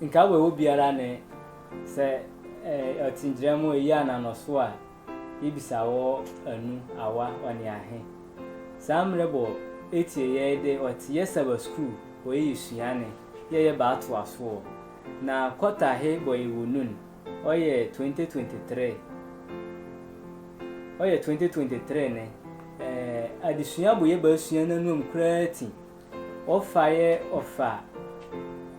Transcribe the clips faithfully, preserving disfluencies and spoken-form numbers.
Nka wɔ ɛwɔ biara ne sɛ eh, ɔtingyerɛ mu eyi ananɔ so a yɛbisa wɔ anu awa ɔne ahe. Saa mmerɛ bɔ etie yɛ de ɔte yɛ saba sukuu wɔ yɛ sua ne yɛ yɛ baato asoɔ. Na kɔta he bɔ yɛ wɔ nun ɔyɛ twenty twenty-three. Ɔyɛ twenty twenty-three ne eh, adesua bɔ yɛ baasua n'anuam koraa ti. Ɔfa yɛ ɔfa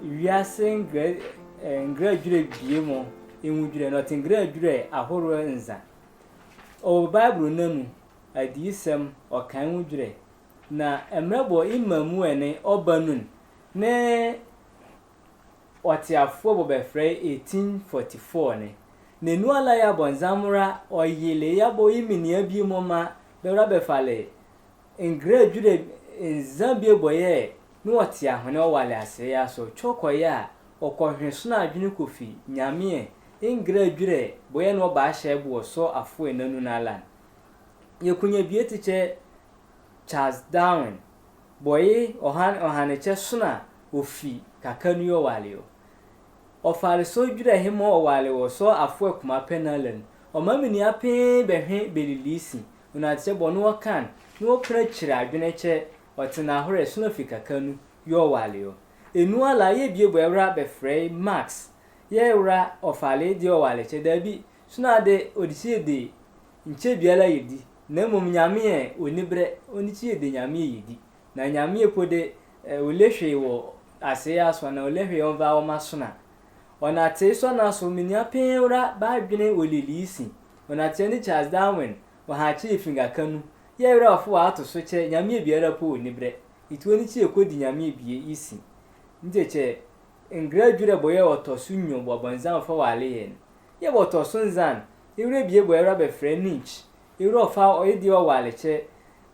wiase ngrɛ eh, ngrɛ dwerɛ bie mu ehu dwerɛ na ɔte ngrɛ dwerɛ ahoroɔ nza. Ɔwɔ Bible no mu adiyisɛm ɔkan ho dwerɛ na mmerɛ bɔ ima mu ɛne ɔba nun ne ɔte afoɔ bɔ bɛfrɛ eighteen forty-four ne. Na enu ala yɛ abɔnzam ra ɔyele yɛ abɔ imi nea bi mu ma bɛwura bɛfale ngrɛ dwerɛ nza bie bɔ yɛ ne ɔte ahone ɔwale ase yɛ aso kyɔkɔ yɛ a ɔkɔhwe so na adwene kɔfi nyameɛ ngrɛ dwerɛ bɔ yɛ ne ɔba ahyɛ boɔ so afoɔ ɛnanu no alan. Yɛkunya bie te kyɛ Charles Darwin bɔye ɔhan ɔhanekyɛ so na ofi kakanu yi ɔwale o. Ɔfale so dwerɛ he ma ɔwale wɔ so afo akuma pɛ na lan. Ɔma menia pee bɛhwe belili si. Onatekyɛ bɔ no ɔkan na ɔkra kyerɛ adwene kyɛ ɔtena ahorɛ so na fi kakanu yi ɔwale o. Enu ala yɛ bie bɔ ɛwura bɛfrɛ Max yɛ wura ɔfale deɛ ɔwale kyɛ dabi so na ade ɔde kyerɛ de nkyɛ biara yɛ di na mmom nyame yɛ onibrɛ ɔne kyerɛ de nyame yɛ di. Na nyame epo de eh, ole hwee wɔ asee aso na ole hwee ɔnva wɔn aso na ɔnatee so na so menia pɛn wura baadwene olili si. Ɔnatee ne Charles Darwin ɔha akyerɛ finga kanu yɛ wura ɔfo ato so kyɛ nyame biara po onibrɛ. Ituo ne kyerɛ kodi nyame bie isi. Ntekyɛ ngra dwerɛ bɔ yɛ ɔtɔ so nyo bɔ bɔnzam fa wale yɛn. Yɛ bɔ ɔtɔ so nzan ewura bie bɔ ɛwura bɛfrɛ ninch ewura ɔfa ɔyɛ deɛ ɔwale kyɛ.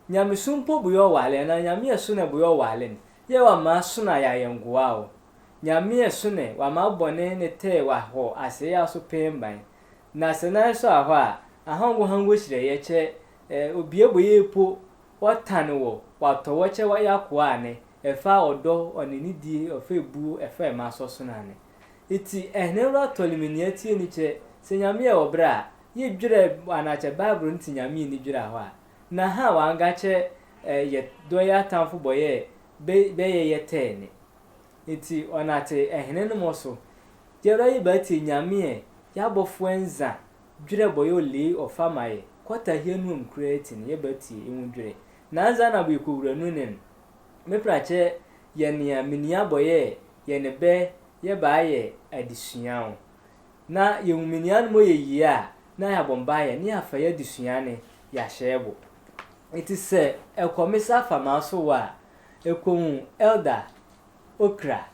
Nyamesom mpo bu yɛ ɔwale na nyame ɛso na bu yɛ ɔwale no yɛ wama so na yɛayɛ ngoa o. Nyame ɛso ne wama bɔne ne tɛɛ wahɔ asɛe aso pɛn ban. Na sɛ nan so ahɔ a ahango hango hyerɛ yɛ kyɛ. Eh, obie bɔ yɛ po wɔtane wɔ watɔ wɔkyɛ wɔyɛ akoa ne ɛfa ɔdɔ ɔne ne die ɔfa ebuo ɛfa ɛma asɔ so na ne. Eti ɛhene wura tɔle me nea tie ne kyɛ sɛ nyame yɛ ɔbrɛ a yɛ dwerɛ anakyɛ bible no ti nyame ni dwerɛ hɔ a na ha wanga kyɛ eh, yɛ dɔ yɛ atamfo bɔ yɛ bɛyɛ yɛ tɛɛ ne. Eti ɔnate ɛhene no mɔ so yɛwura yɛ baatie nyame ɛ yɛ abɔfoɔ nza dwerɛ bɔ yɛ olei ɔfa ma yɛ kɔta hia nuam koraa ti ne yɛ baatie ehu dwerɛ. Na nza na bɔ yɛ kɔwura nu ne no. Me prakyɛ yɛ nea menia bɔ yɛ yɛ ne bɛ yɛ baayɛ adesua o. Na yɛhu menia no mɔ yɛ yie a na yɛabɔ mbaayɛ ne yɛafa yɛ adesua ne yɛahyɛ bo. Eti sɛ ɛkɔ me sa afa maa so wɔ a ɛkɔhu elder okra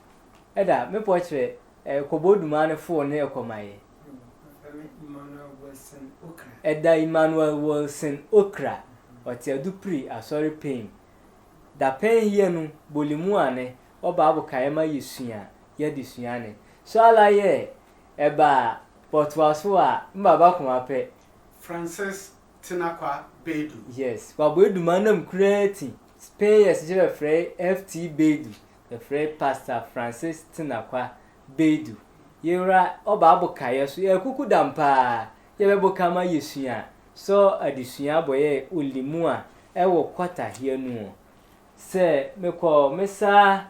ɛda mepɔ kyerɛ ɛkɔbɔ duma ne foo ne ɛkɔma yɛ. Ɛda Emmanuel Wilson okra ɔte adupiri asɔre pɛn. Dapɛn hiɛ no bolimu ane ɔba abokaeɛ ma yɛsua yɛadesua ne. So ala yɛ ɛba pɔtoa so a mbaba koma pɛ. Francis Tenakwa Bedu. Yes, wabɔ eduma nam koraa ti. Spain yɛ sekyɛ bɛfrɛ F T Bedu, bɛfrɛ Pastor Francis Tenakwa Bedu. Yɛwura ɔba abokaeɛ so yɛ kuku dam paa. Yɛbɛboka ma yɛsua sɔ adesua bɔyɛ olimu a ɛwɔ kɔtahea nu ɔ. Sɛ mekɔ me saa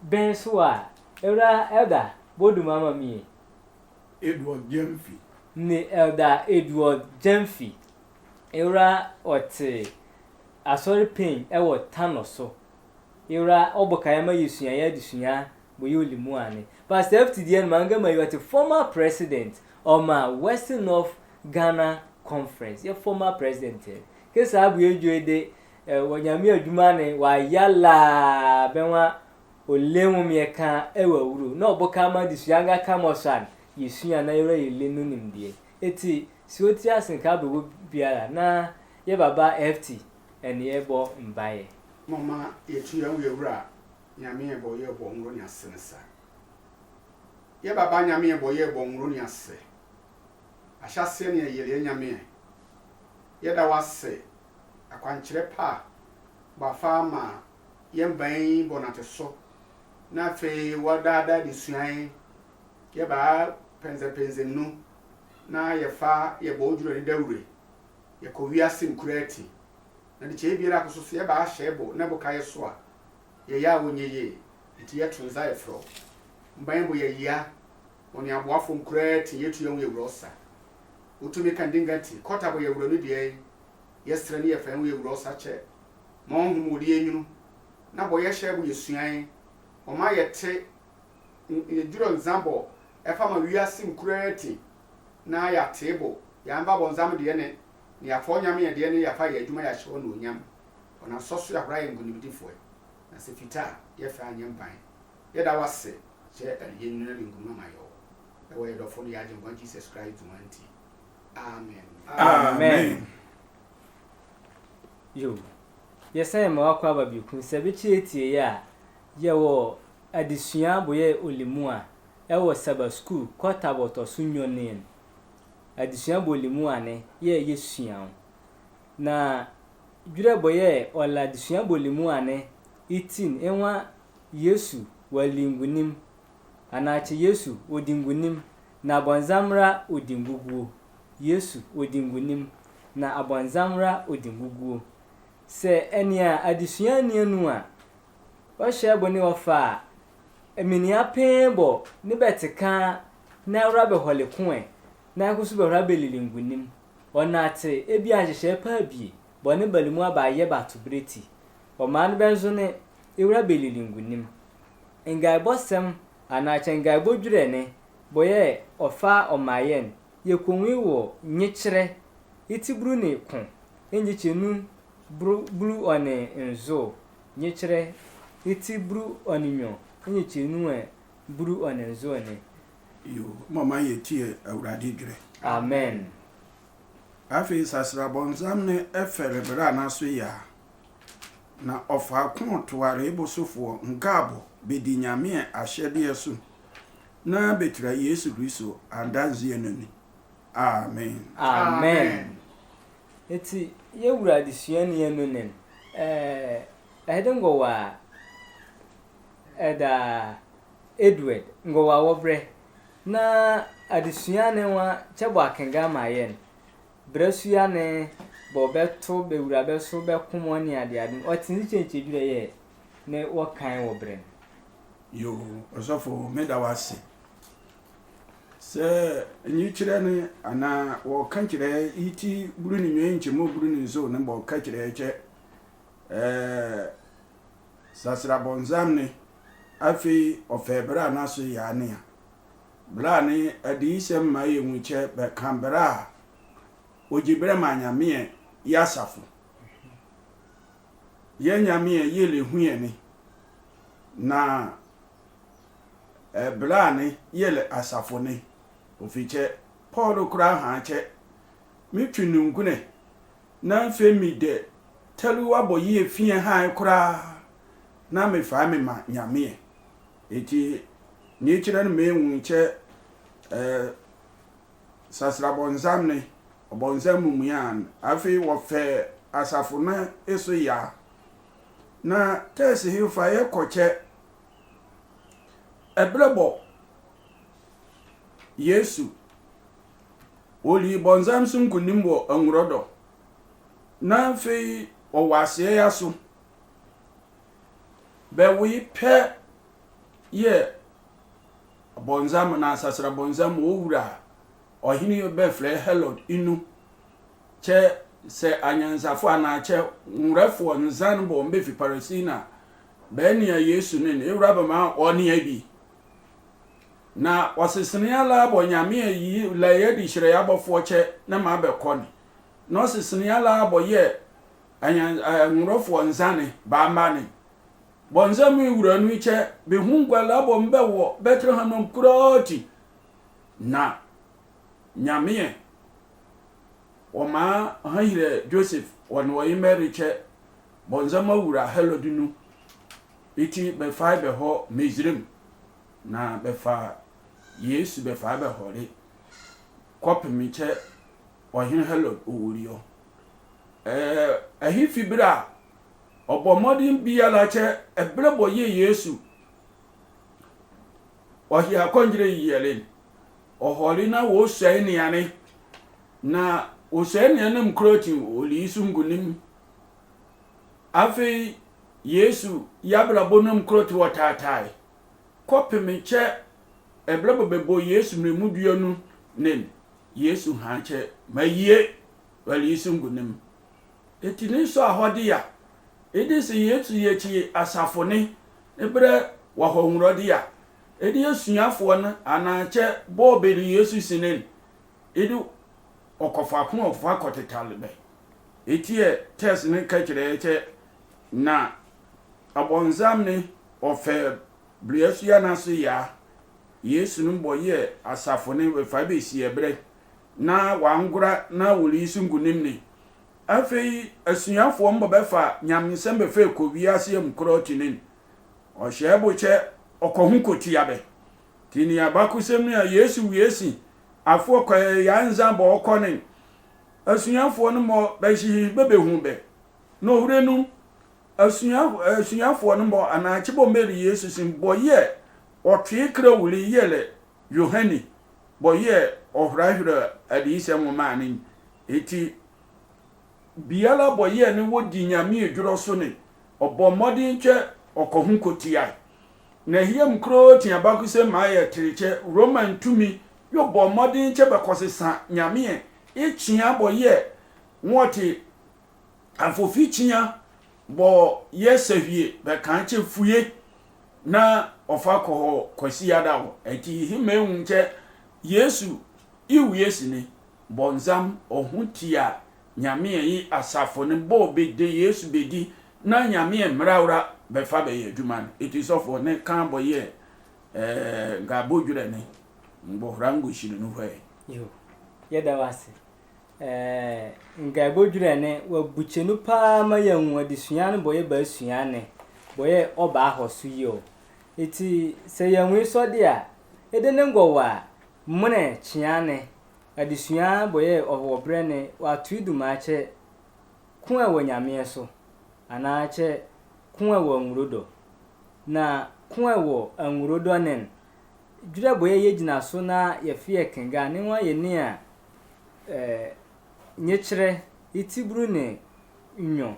bɛn so a ɛwura Elder Bodum ama mie. Edward Gyamfi. Ne Elder Edward Gyamfi. Ewura ɔte asɔre pɛn ɛwɔ Tano so. Ewura ɔbɔ kaeɛ ma yɛsua yɛ adesua bɔ yɛ olimu ane. Pastor F T D N Mangama yi ɔte former president ɔma Western North Ghana Conference yɛ former president ɛ. Kesa abu edwo de ɛ wɔ nyame adwuma ne wayala bɛnwa. Ole nwom yɛ ka ɛwɔ awuro na ɔbɔ ka ama adesua nga ka mɔ sɔ an yɛsua na yɛwura yɛle no nimdeɛ. Eti si oti ase nka abɛwɔ biara na yɛ baba F T ɛne yɛbɔ mbaeɛ. Mɔma yɛtu yɛn wo yɛwura nyame yɛ bɔ yɛ bɔ nworo ne ase ne sa. Yɛ baba nyame yɛ bɔ yɛ bɔ nworo ne ase. Ahyɛaseɛ ne yɛyɛle yɛ nyame yɛ. Yɛda wo ase akwankyerɛ pa a bɔ afa ama yɛ mban yi bɔ nate so na afei wɔdaadaa adesua yi Yɛbaa pɛnzɛpɛnzɛ nu na yɛfa yɛbɔ odwuro ne dawure. Yɛkɔ wiase nkura ati. Na de kyɛɛ biara akoso so yɛbaa hyɛ bo na boka yɛ so a yɛyɛ a wɔnyɛ yie. Nti yɛto nsa yɛfrɛ wo. Mban bo yɛyia wɔne aboafo nkura ati yɛtu yɛn ho yɛwura ɔsa. Wotumi ka ndinga ti kɔta bɔ yɛwura no deɛ yɛsrɛ ne yɛfɛ ho yɛwura ɔsa kyɛ ma ɔhom wo deɛ nwunu na bɔ yɛhyɛ bo yɛsuae ɔma yɛte yɛdwuro nzabɔ ɛfa ma wiase nkuraa ti na yɛatee bo yɛamba bɔnzam deɛ ne na yɛafa onyame yɛ deɛ ne yɛafa yɛ adwuma yɛahyɛ ɔno onyam ɔna sɔ so yɛahora yɛ nkonimdifoɔ na sɛ fita a yɛfɛ anyɛ mban yɛda wase kyɛ ɛne yɛnyina ne nkuma ma yɛwɔ ɛwɔ yɛ dɔfo no yɛ agyenkwa jesus christ dwuma nti amen Amen. Yo, yɛsan yɛ ma wakɔ aba bieku sɛ bɛkyi etie yɛ a yɛwɔ adesua boyɛ olimu a ɛwɔ saba sukuu kɔta bɔtɔ so nyɔneen adesua bɔ olimu a ne yɛ yɛ sua ho na dwerɛ boyɛ ɔla adesua bɔ olimu a ne itin enwa yesu wɔ alingunim anaakyɛ yesu odi ngunim na bɔnzamra odi nguguo yesu odi ngunim na abɔnzamra odi nguguo sɛ ɛnea adesua nnianu a ɔhyɛ bɔ ne ɔfa a menia pee bɔ ne bɛte ka na awura bɛhɔle ko ɛ na ɛko so bɛhora bɛlili ngunim ɔnate ebi ahyehyɛ paa bie bɔ ne balimu aba ayɛ bato berɛ ti ɔmaa no bɛnzo ne ewura bɛlili ngunim ngaebɔsɛm anaakyɛ ngaebɔ dwerɛ ne bɔyɛ ɔfa ɔmayɛn yɛkɔnwi wɔ nyekyerɛ iti buru ne ko nyekyɛ nu buru ɔne nzo nyekyerɛ iti buru ɔne nyo nyekyɛ nu ɛ buru ɔne nzo ne Yo, mama yɛ tie awurade dwerɛ. Amen. Afei sasra bɔnsam ne ɛfɛre bere a n'aso yɛ a. Na ɔfaa ko toare ebosofoɔ nkaabo bedi Nyame ahyɛdeɛ so na betira Yesu Kristo adanseɛ no ni. Amen. Amen. Eti yɛwura adesua ne yɛn no nen ɛɛ ɛde ngɔwa ɛda Edward ngɔwa wɔbrɛ na adesua ne wa kyɛ bɔ akenga ma yɛn brɛ sua ne bɔ bɛto bɛwura bɛso bɛkomɔ ne adeade ɔte ne kyɛnkyɛ dwurɛ yɛ ne wɔkan wɔ brɛ no. Yo, ɔsɔfo meda wase sɛ nyikyerɛ ne anaa wɔka kyerɛ yi ti buru ne nwa nkyɛmu buru ne nso ne bɔ ka kyerɛ kyɛ ɛɛ sasra bɔnsam ne afei ɔfɛ bere a n'aso yɛ ane a bere a ne adiyisɛm ma yɛ hu kyɛ bɛka bere a ogye bere ma nyameɛ yɛ asafo yɛ nyameɛ yɛ le hu yɛ ne na ɛbla ne yɛlɛ asafo ne ofikyɛ paul koraa haa kyɛ metwi nunkunɛ na mfe mi dɛ tɛlu abɔ yie fie han koraa na mefaa me ma nyameɛ eti ne kyerɛ no mehu kyɛ ɛɛ sasra bɔnsam ne ɔbɔnsam mumua afei wɔfɛ asafo no eso yaa na tɛsi hilfa yɛ kɔkyɛ Ɛberɛ bɔ Yesu, ɔlii bɔnzam so nkonim wɔ anwurɔdɔ, na afei ɔwɔ aseɛ ya so. Bɛwoi pɛ yɛ bɔnzam na asasra bɔnzam wɔ wura a, ɔhene bɛfrɛ Herod inu. Kyɛ sɛ anyansafo anaa kyɛ nwolɛfoɔ nzan bɔ mbɛfi Parasina bɛɛ nea Yesu ne ne ewura bɛma ɔnea bi. Na ɔsesene ala bɔ Nyame ayi la yɛde hyerɛ abɔfoɔ kyɛ ne ma bɛkɔ ne. Na ɔsesene ala bɔ yɛ anyan nwolɛfoɔ nzane baama ne. Bɔ nzan mu ewura nu kyɛ bɛhu ngwala bɔ mbɛwɔ Bethlehem nom koraa ti. Na Nyame ɛ Wɔmaa ha hirɛ Joseph wɔ ne wɔye Mary kyɛ bɔnzam awura Herod nu iti bɛfae bɛhɔ Misrim na bɛfaa Yesu bɛfaa bɛhɔre kɔpem kyɛ ɔhene Herod owureɔ. Ɛɛ, ɛhe fi berɛ a ɔbɔ mmɔden biara kyɛ ɛberɛ bɔ yɛ Yesu Ɔhye akɔngyerɛ yiɛlen. Ɔhɔle na wɔsɛe nneɛne. Na wɔsɛe nneɛne no mu korɔ ti wɔle yi so nkunim. Afei Yesu yɛ abrabɔ no mu korɔ ti wɔtaatae. Kɔpem kyɛ ɛberɛ bɔ bɛbɔ Yesu mmerɛmu dua no nen. Yesu haa kyɛ ma yie wɔle yi so nkunim. Eti ne nsɔ ahɔde a ɛde sɛ Yesu yɛ akyi asafo ne ɛberɛ wɔ hɔ nwurɔde a ɛde asuafoɔ no anaakyɛ bɔɔbɛde Yesu sinen ɛde ɔkɔfa ko ɔfa kɔtetale bɛ. Eti ɛ tɛs ne ka kyerɛ kyɛ na abɔnsam ne ɔfɛ bere asua no ase yaa. Yesu no bɔ yɛ asafo ne bɛfa bɛsi ɛberɛ na wangora na wɔle yi so nkunim ne. Afei asuafoɔ mbɔ bɛfa nyamesɛm bɛfɛ kɔ wiase mu korɔ tinin. Ɔhyɛ bokyɛ ɔkɔ ho kɔtia bɛ. Ti ne abakosɛm no a Yesu wie si afoɔ kɔɛ ya nza bɔ ɔkɔ ne asuafoɔ no mɔ bɛhyehi bɛbɛhu bɛ. Na ɔhurɛ no asua asuafoɔ no mɔ anaakye bɔ mbɛli Yesu si bɔ yɛ ɔtwee kra wuli yɛ lɛ Yohane bɔ yɛ ɔhorahorɛ adiyisɛm maa ne. Eti biara bɔ yɛ ne wɔdi Nyame adwurɔ so ne ɔbɔ mmɔden kyɛ ɔkɔ ho kɔtiae. Na hiam korɔ ti abakosɛ maa yɛ terekyɛ Roman tumi yɔ bɔ mmɔden kyɛ bɛkɔsesa Nyame ɛ ekyia bɔ yɛ wɔte afofikyia bɔ yɛ sɛ hwie bɛka kyɛ fue na ɔfa kɔ hɔ kɔsi yada hɔ. Eti hima ehu kyɛ Yesu iwu Yesu ne bɔnzam ɔho tia Nyame yi asafo ne bɔ bɛde Yesu bɛdi na Nyame mmerawra bɛfa bɛyɛ adwuma no. Eti sɔfo ne ka bɔ yɛ ɛɛ nka bɔ dwurɛ ne ngbɔhora ngohyiri no hɔ ɛ. Yo, yɛda wase. Ɛɛ nka ɛbɔ dwurɛ ne wabukyɛ no paa ma yɛnwu adesua no bɔ yɛ baasua ne bɔ yɛ ɔbaa hɔ so yi o. Eti sɛ yɛnwu sɔ de a ɛde ne ngɔwa a mmerɛ kyea ne adesua bɔ yɛ ɔwɔ berɛ ne watoi duma akyɛ ko a wɔ Nyameɛ so anaakyɛ ko a wɔ anwurodɔ. Na ko a wɔ anwurodɔ nen dwerɛ bɔ yɛ yɛgyina so na yɛfe yɛ kenga ne ho ayɛ ne a eh, nyekyerɛ etiburu ne nwo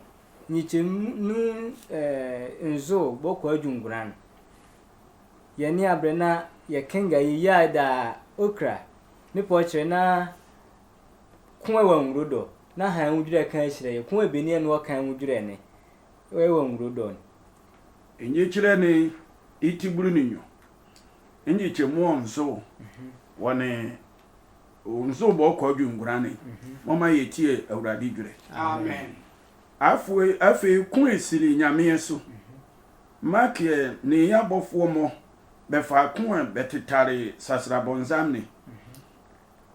nyikyɛ nu eh, nzo bɔkɔ adwungura no. Yɛne abrɛ na yɛkenga yi yɛ daa okra ne pɔkyerɛ na ko a wɔ anwurodɔ na han ho dwerɛ ka akyerɛ yɛ ko a beni ɛno ɔka ho dwerɛ ne Wewe ngurudon. Enye kyerɛ ne itiburu ne nyo. Enye kyɛ mu nso wɔne nso bɔ kɔ adwungurane. Mama yɛ tie awurade dwerɛ. Amen. Afei afei ko esiri nyameɛ so. Makeɛ ne yabɔfoɔ mɔ bɛfa ko a bɛtetare sasrabɔnsam ne.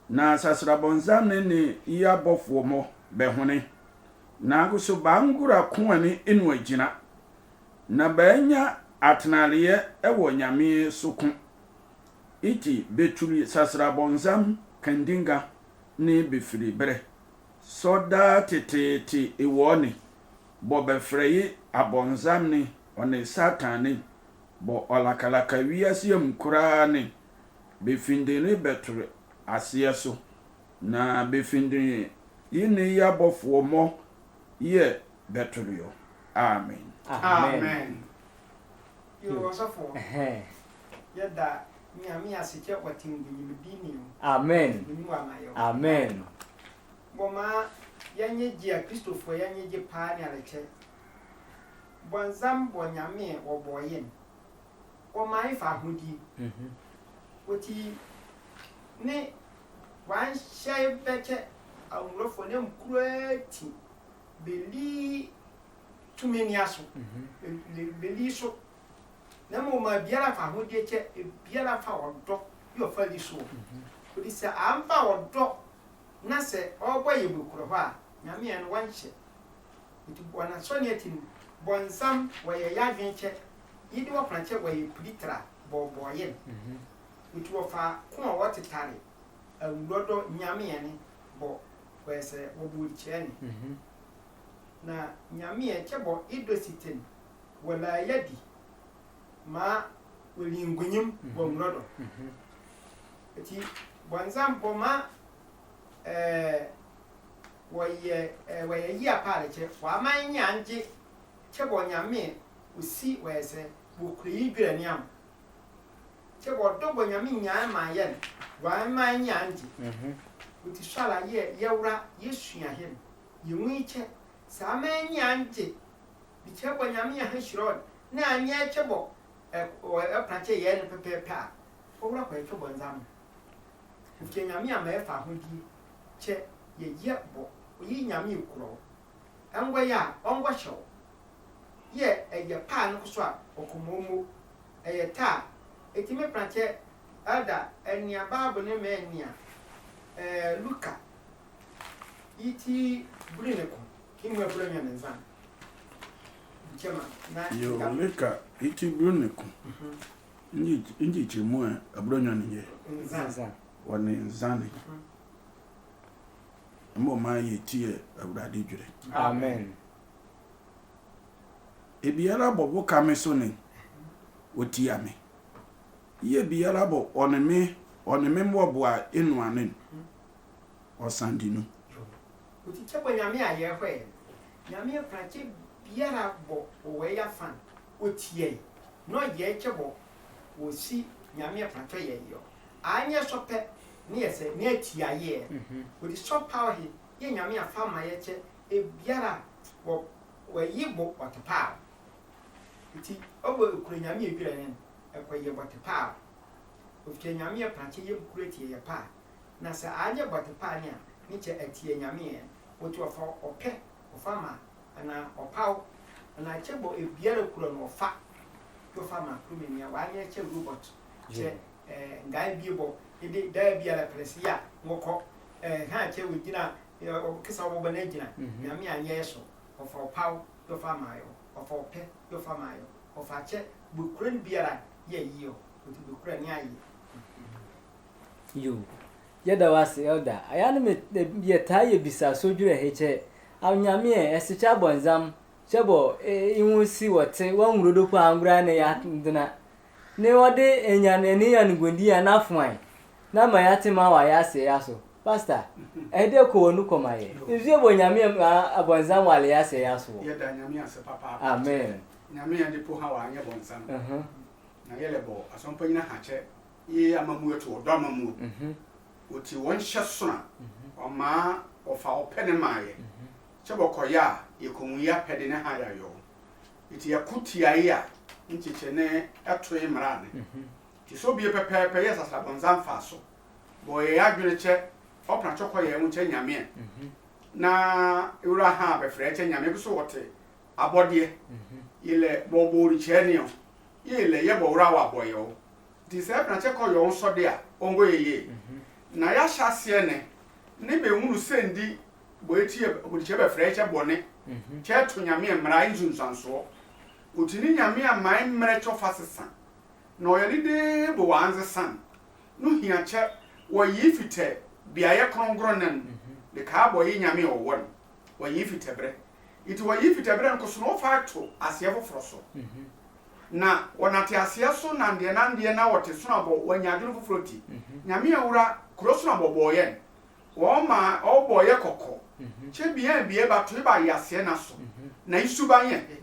Na sasrabɔnsam ne ne yi abɔfoɔ mɔ bɛhone, naago so baangora koa ne enu agyina, na baanya atenaleɛ wɔ Nyame so ko. Iti bɛturi sasrabɔnsam kandinga ne bɛfiri berɛ sɔ daa teteete ewɔɔ ne, bɔ bɛfrɛye abɔnsam ne ɔne Satan ne, bɔ ɔlakalaka wiase amu koraa ne, bɛfindiri bɛtore aseɛ so, na bɛfindiri yi ne yi abɔfoɔ mɔ yɛ bɛtoreɔ. Amen. Amen. Yoo, ɔsɔfoɔ. Ɛhɛn. Yɛda Nyame ase kyɛ wɔte nkunyimdini o. Amen. Nkunim ama yɛ o. Amen. Bɔ maa yɛnye gye a Kristofoɔ yɛnye gye paa ne adekyɛ. Bɔnsam bɔ Nyame wɔbɔɔ yɛn. Wɔmaa efa ahodie. Wɔti ne wɔanhyɛ bɛkyɛ awurɔfoɔ ne nkuraa ti bɛli tumi ne aso. Bɛli so. Na mmom ɔmaa biara fa ahodie kyɛ, biara fa ɔdɔ bi ɔfa li soɔ. Wɔti sɛ ampa ɔdɔ Na sɛ ɔbɔ yɛ bɔ kuro hɔ a, Nyame ɛno wanhyɛ. Nti bɔ na sɔne ati no, bɔ nsam wɔyɛ yɛ adwen kyɛ, yi de wɔpena kyɛ wɔyɛ piri tra bɔ bɔ yɛ no. Nti wɔfa ko a wɔtetare awurɔ dɔ Nyame ɛne bɔ wɔyɛ sɛ wɔbɔ odikyerɛ ne. Na Nyame ɛkyɛ bɔ idɔ si ten wɔla yɛ di ma wɔli nkunim wɔ nwura do. Eti bɔnzam bɔ ma ɛɛ wɔyɛ ɛɛ wɔyɛ yi apaade kyɛ wɔama nyɛ angye kyɛ bɔ nyame osi wɔyɛ sɛ wɔkura yi dwere ne am kyɛ bɔ do bɔ nyame nyaa ma yɛn wɔama nyɛ angye. Oti so ala yɛ yɛwura yɛsua he no yɛnwu yi kyɛ saa ma nyɛ angye bi kyɛ bɔ nyame yɛ ha hyerɛ ɔd na anyɛ kyɛ bɔ ɛpra kyɛ yɛ no pɛpɛɛpɛ a ɔwura kɔ ɛtwɛ bɔnzam. Ufie nyame ama ɛfa ahodie kyɛ yɛyɛ bɔ oyi nyame ekurɔ. Ɛngwɛ yɛ a ɔngwɛ hyɛw yɛ ɛyɛ paa no koso a ɔkɔmɔmɔ ɛyɛ ta a ɛtumi pra kyɛ ɛda ɛnea baabo ne mɛ ɛnea ɛɛ luka iti buri ne ko imu ɛbura nyɛ ne nzan nkyɛma na yo luka iti buri ne ko Nji nji chimu e abro nyoni ye. Nzanza. Wani nzani. Mbo ma ye tie Awurade dwere. Amen. Ebiara bɔ bo ka me so ne otia me. Ye biara bɔ ɔne me ɔne me mbo boa enu anen. Ɔsandi no. Oti kyɛ bɔ nyame a yɛhwɛ yɛ nyame aprakye biara bɔ ɔwɔ yɛ afan otiɛ yi na ɔyɛ kyɛ bɔ wɔsi nyame aprakye yɛ yɔ anyɛ sɔ pɛ ne yɛ sɛ ne atia yɛ oti sɔ pa ɔhe yɛ nyame afa ma yɛ kyɛ ebiara wɔ wɔyi bɔ ɔte paa oti ɔbɔ ekura nyame edwira ne ɛkɔ yɛ bɔ te paa oti nyame aprakye yɛ kura tie yɛ paa Na sɛ anyɛ bɔte paa ne a, ne kyɛ atie Nyame ɛ. Oti ɔfa ɔpɛ, ɔfa ma, anaa ɔpaw, anaa kyɛ bɔ ebiara kura no ɔfa, yɛ ɔfa ma kuro me nea wanyɛ kyɛ robot kyɛ ɛɛ ngaa bie bɔ, ede daa biara pɛrɛ se yɛ a, wɔkɔ ɛɛ ha kyɛ wɔgyina ɛɛ ɔkesa wɔbɔ na gyina Nyame anyɛ yɛ so, ɔfa ɔpaw, yɛ ɔfa ma yɛ, ɔfa ɔpɛ, yɛ ɔfa ma yɛ, ɔfa kyɛ bɔ kura no biara yɛ yɛ ɔ, oti bɔ kura ne ayɛ. Yo, yɛda wo ase, Elder. Aya no me yɛtaa yɛ bisa so dwerɛ he kyɛ. Anyame ɛ, ɛsekyɛ abɔnzam, kyɛ bɔ, e, ihu si wɔte, wɔnwuro do po angora ne ya dena. Ne wɔde enya ne ne ya no gondi ya na foan. Na ma ya te ma wa ya se ya so. Pastor, ɛde ko wɔ no kɔma yɛ. Nzie bɔ nyame abɔnzam wale ya se ya so. Yɛda nyame ase papa. Amen. Nyame ya de po ha wa anya bɔnzam. Mhm. Na yɛlɛ bɔ asɔmpanyina ha kyɛ. Ye amamuo to ɔdɔ amamuo. Mhm. Oti wɔn hyɛ sona. Mhm. Ɔmaa ɔfa ɔpɛ ne maa yɛ. Mhm. Kyɛ bɔkɔ yɛ a yɛ kɔnwu yɛ apɛde ne ha yɛ ayɔ. Eti yɛ ko tia yɛ a nkyekyɛ ne ɛto ye mmara ne. Mhm. Ti so bie pɛpɛɛpɛ yɛ sasa bɔnzam fa so. Bɔ yɛ adwene kyɛ ɔpra kyɛ kɔ yɛ ho kyɛ nyameɛ. Mhm. Na ewura ha bɛfrɛ kyɛ nyameɛ bi so wɔte abɔdeɛ. Mhm. Yɛ lɛ bɔ bɔ ɔrikyɛ ne ɔ. Yɛ lɛ yɛ bɔ wura wa bɔ yɛ ɔ. Nti sɛ ɛpena kyɛ kɔ yɔn sɔde a ɔngɔ yɛ yie. Na yɛahyɛ aseɛ nɛ ne bɛhunu sɛ ndi bɔ ɛti abɔdikyɛ bɛfrɛ kyɛ bɔne kyɛ to nyame mmara nsunsuansoɔ. Ɔti ne nyame a man mmerɛ kyɔ fa sesa na ɔyɛ ne dee bɔ wɔ anze san no hia kyɛ wɔyi fitɛ beaeɛ krɔngrɔ nan de kaa bɔ ye nyame a ɔwɔ no. Wɔyi fitɛ berɛ. Nti wɔyi fitɛ berɛ nko so na wɔfa to aseɛ foforɔ so. Na wɔnate aseɛ so nandeɛ nandeɛ na wɔte sonabɔ wɔanya adwene foforɔ ti. Nyame awura kuro sonabɔ bɔɔ yɛn. Wɔma ɔbɔ yɛ kɔkɔ. Kyɛ bia bia ba to ba yɛ aseɛ na so. Na isu ba yɛ he.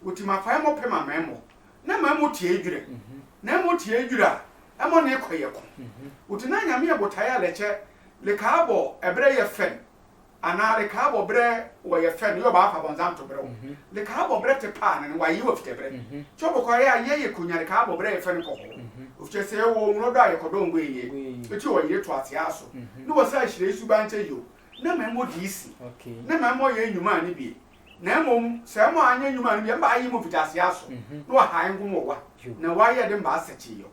Wɔti ma fa ɛmɔ pɛ ma mɛmɔ. Na mɛmɔ tie edwirɛ. Na ɛmɔ tie edwirɛ a ɛmɔ ne kɔ yɛ ko. Wɔti na Nyame ɛbotaeɛ a lɛkyɛ lekaabɔ ɛberɛ yɛ fɛn. Anaa lekaabɔ berɛ wɔyɛ fɛ no yɛ ɔbaafa bɔnzam to berɛ wo. Lekaabɔ berɛ te paa no no waye wɔ fitɛ berɛ. Kyɛ ɔbɔkɔ yɛ a yɛ yɛ konya lekaabɔ berɛ yɛ fɛ no kɔ hɔ. Ofitɛ sɛ yɛ wɔ nwura dɔ a yɛ kɔdɔ ngwe yɛ. Eti wɔ yere to aseɛ aso. Ne wɔ sɛ ahyire suban kyɛ yo. Na mɛmɔ diisi. Na mɛmɔ yɛ nyuma ne bie. Na mmom sɛ mɔ anyɛ nyuma ne bie mba aye mɔ fitɛ aseɛ aso. Na wɔ ha ngom wɔ wa. Na wɔayɛ de mba asɛkye yɔ.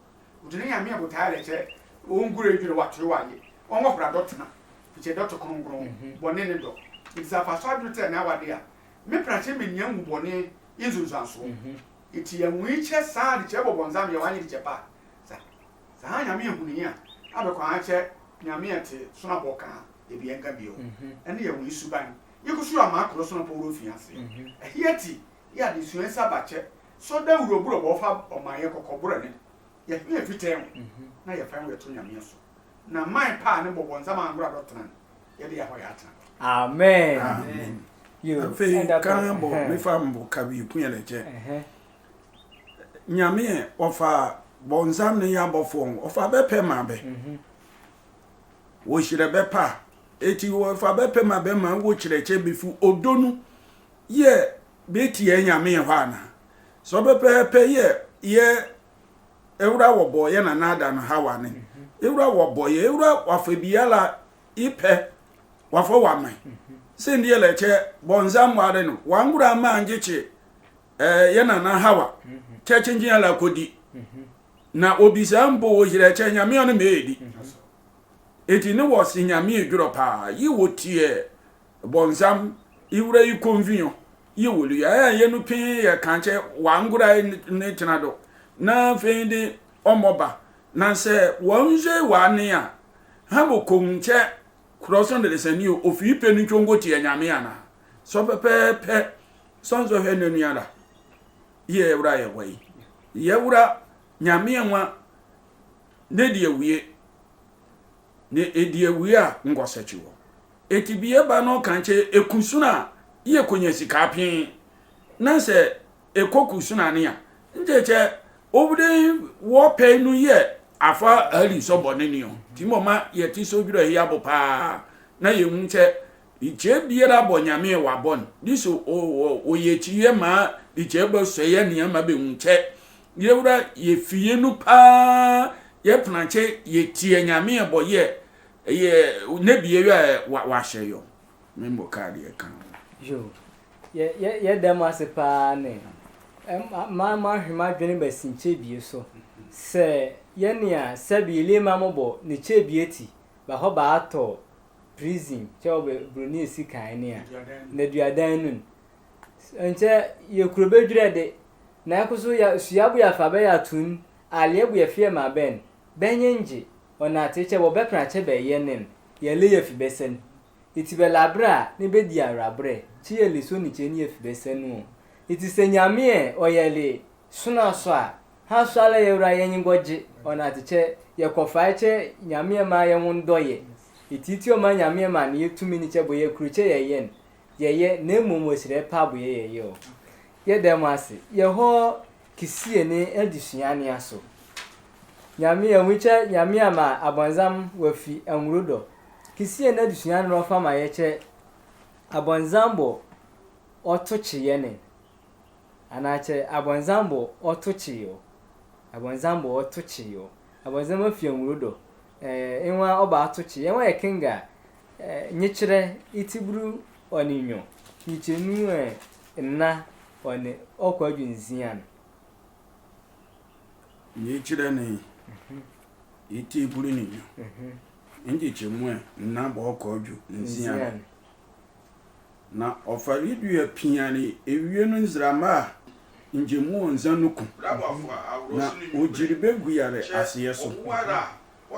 Ɔdwene Nyame a botaeɛ a ɛkyɛ ɔngura adwene wato wɔ aye ɔngɔ hora dɔ tena. Fikyɛ dɔ to kronkron bɔne ne dɔ. Nti sɛ afa so adwene tɛ na awade a me prakye me nia nwu bɔne ye nsunsuansoɔ. Nti yɛ nwu yi kyɛ saa de kyɛ bɔ bɔnzam yɛ wanye de kyɛ pa. Sa saa Nyame a hunu yi a abɛkɔ ha kyɛ Nyame a te sonabɔ ka ebi ɛnka bio. Ɛne yɛ nwu yi suban. Yɛ kusu ama akoro sonabɔ wuro fi ase. Ɛhe ati yɛ adesua nsa bakyɛ. Sɔ da wuro boro bɔ fa ɔman yɛ kɔkɔ boro ne. Yɛtumi yɛfitɛn ho na yɛfa ho yɛto Nyame so. Na man paa ne bɔbɔ nsɛm angora dɔtena no, yɛde yɛhɔ yɛatena. Amen. Amen. You Afei end up ka bɔ Eh, mefa mbo ka bi pun yɛ lɛkyɛ. eh, Nyame ɛ ɔfa bɔnsam ne yɛ abɔfoɔ ho ɔfa bɛpɛ ma bɛ. mhm. Wɔhyerɛ bɛpa eti wɔfa bɛpɛ ma bɛ ma wɔkyerɛkyɛ bɛfu ɔdɔ nu yɛ bɛti yɛ Nyame ɛ hɔ ana. Sɛ ɔbɛpɛpɛ yɛ yɛ ewura wɔbɔ yɛ nana ada no Hawa ne ewura wɔbɔ yɛ ewura wafa biara ipɛ wafa wama. Sɛ ndiɛ lɛkyɛ bɔnsam ware no wangura ma ngyekye eh, yɛ nana Hawa kyɛkye ngyea la kɔdi. Na obisa mpo wɔhyerɛkyɛ Nyame ɔno mɛɛdi. Eti ne wɔse Nyame edworɔ paa yi wɔtiɛ bɔnsam iwura yi kɔnvinyɔ yi wɔlu ya ɛyɛ no pii yɛ kankyɛ wangura ne tena do na afei de ɔmɔba na sɛ wɔnzwe wane a ha wɔkɔnkyɛ korɔ so ne de sɛ ne ofii pɛ no ntwongo tiɛ Nyame ana sɔ pɛpɛɛpɛ sɔnsɔ hwɛ ne nuara yɛ ewura yɛ wɔ yi yɛ wura Nyame nwa ne deɛ wie ne ɛdi awie a nkɔsɛkye wɔ. Eti bie ba no ka nkyɛ ekusuna yɛ konya sika pii na sɛ ekɔ kusuna ne a nkyɛ kyɛ obide wɔpɛ no yɛ afa ali sɔbɔ ne ne o ti mɔ ma yɛ ti so dwere yɛ abo paa na yɛ hu kyɛ ikyɛ biara bɔ nyame wɔ abɔ no di so oyɛ kyi yɛ ma ikyɛ bɛ sɔ yɛ nneɛma bɛ hu kyɛ yɛwura yɛ fie no paa yɛ penankyɛ yɛ tie nyame bɔ yɛ yɛ ne bie yɛ wa wahyɛ yɔ me mbɔ kaa deɛ ka ho. Yo, yɛ yɛ yɛ dɛm ase paa ne. Ɛm, a- ma ma hwe ma dwene bɛsi nkyɛ bie so. Sɛ yɛ nea sɛ bi le ma mo bɔ ne kyɛ bie ti ba hɔ ba atɔ prison kyɛ ɔbɛ broni esi kan ne a. Na duadan nun. Nkyɛ yɛ kuro bɛ dwere de. Na ɛko so ya suya bu ya fa bɛ ya tun. Alie bu ya fie ma bɛn. Bɛnye ngye. Ɔna ate kyɛ wɔ bɛpena kyɛ bɛ yɛ nen. Yɛ le yɛ fi bɛsɛn. Iti bɛ labra ne bɛ di awrabrɛ. Kyi yɛ le so ne kyɛ ne yɛ fi bɛsɛn no. Iti sɛ nyame ɛ ɔyɛ le sona so a. Ha so ala yɛ wura yɛ nye ngɔgye. Ɔna ate kyɛ yɛ kɔfa kyɛ nyame ɛ ma yɛ ho ndɔ yɛ. Iti ti ɔma nyame ɛ ma ne yɛ tumi ne kyɛ bɔ yɛ kuro kyɛ yɛ yɛn. Yɛyɛ na mmom wɔhyira pa bo yɛyɛ yɛ o. Yɛ dɛm ase yɛ hɔ kisie ne adesua ne aso. Nyame ɛnwikyɛ nyame ama abɔnzam wafi anwuro dɔ. Kisie ne adesua ne ɔfa ma yɛkyɛ abɔnzam bɔ ɔto kye yɛ ne. Anaakyɛ abɔnzam bɔ ɔto kye yɛ o. Abɔnzam bɔ ɔto kye yɛ o. Abɔnzam afi anwuro dɔ. Ɛɛ nwa ɔba ato kye yɛ nwa yɛ kenga. Ɛɛ nyekyerɛ itiburu ɔne nyo. Nyikyɛ nu ɛɛ nna ɔne ɔkɔ adwo nzia no. Nyikyerɛ ne itiburu ne nyo. Ngye kyɛ mu ɛ nna bɔ ɔkɔ adwo nzia no. Na ɔfare dua pia ne ewie no nzrama a ngyemu ɔnza no ku na ogyiri bɛgu yare aseɛ so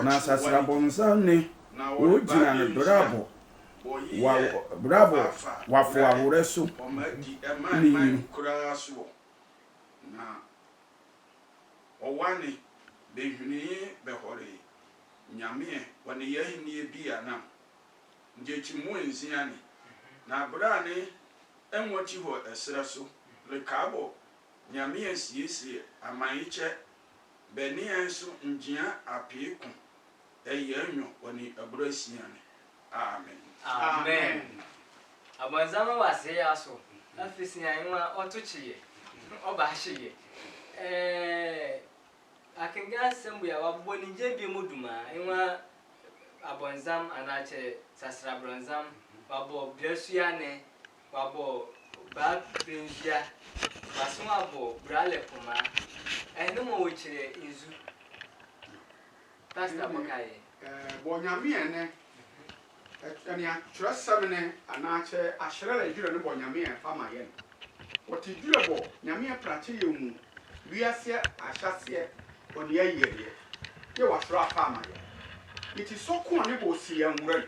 na sasrabɔnsa ne ogyina no brabɔ brabɔ wafo aworɛ so ne yinu. Ɔwane bɛhwinii bɛhɔree Nyame ɛ ɔne yɛ ahennie bi anam. Ngyekyi mu nzia ne na bere a ne ɛnwɔkyi hɔ ɛserɛ so rekaabɔ Nyame ɛ siesie aman yi kyɛ bɛ ne ɛ nso ngyea apee ko ɛyɛ anwɔ ɔne abura sia ne. Amen. Amen. Abɔnzam wɔ ase yɛ aso. Afi si a nwa ɔto kye yɛ. Ɔba ahye yɛ. Ɛɛ akenga asɛm bia wabɔ ne gye bi mu duma nwa abɔnzam anaakyɛ sasra abɔnzam wabɔ bia sua ne wabɔ baa benzua waso wabɔ bra lɛ poma ɛne mo wɔkyerɛ nzu. Pastor bɔkaeɛ. Bɔ Nyame ɛ ne ɛne atwerɛsɛm ne anaakyɛ ahyerɛ la adwira ne bɔ Nyame ɛ fa ma yɛn. Wɔte dwira bɔ Nyame ɛ prakyɛ yɛ mu wiaseɛ ahyɛseɛ ɔne ayiedeɛ yɛ wɔahyerɛ afa ama yɛn. Nti sɔko a ne bɔ ɔsi yɛn nwura mu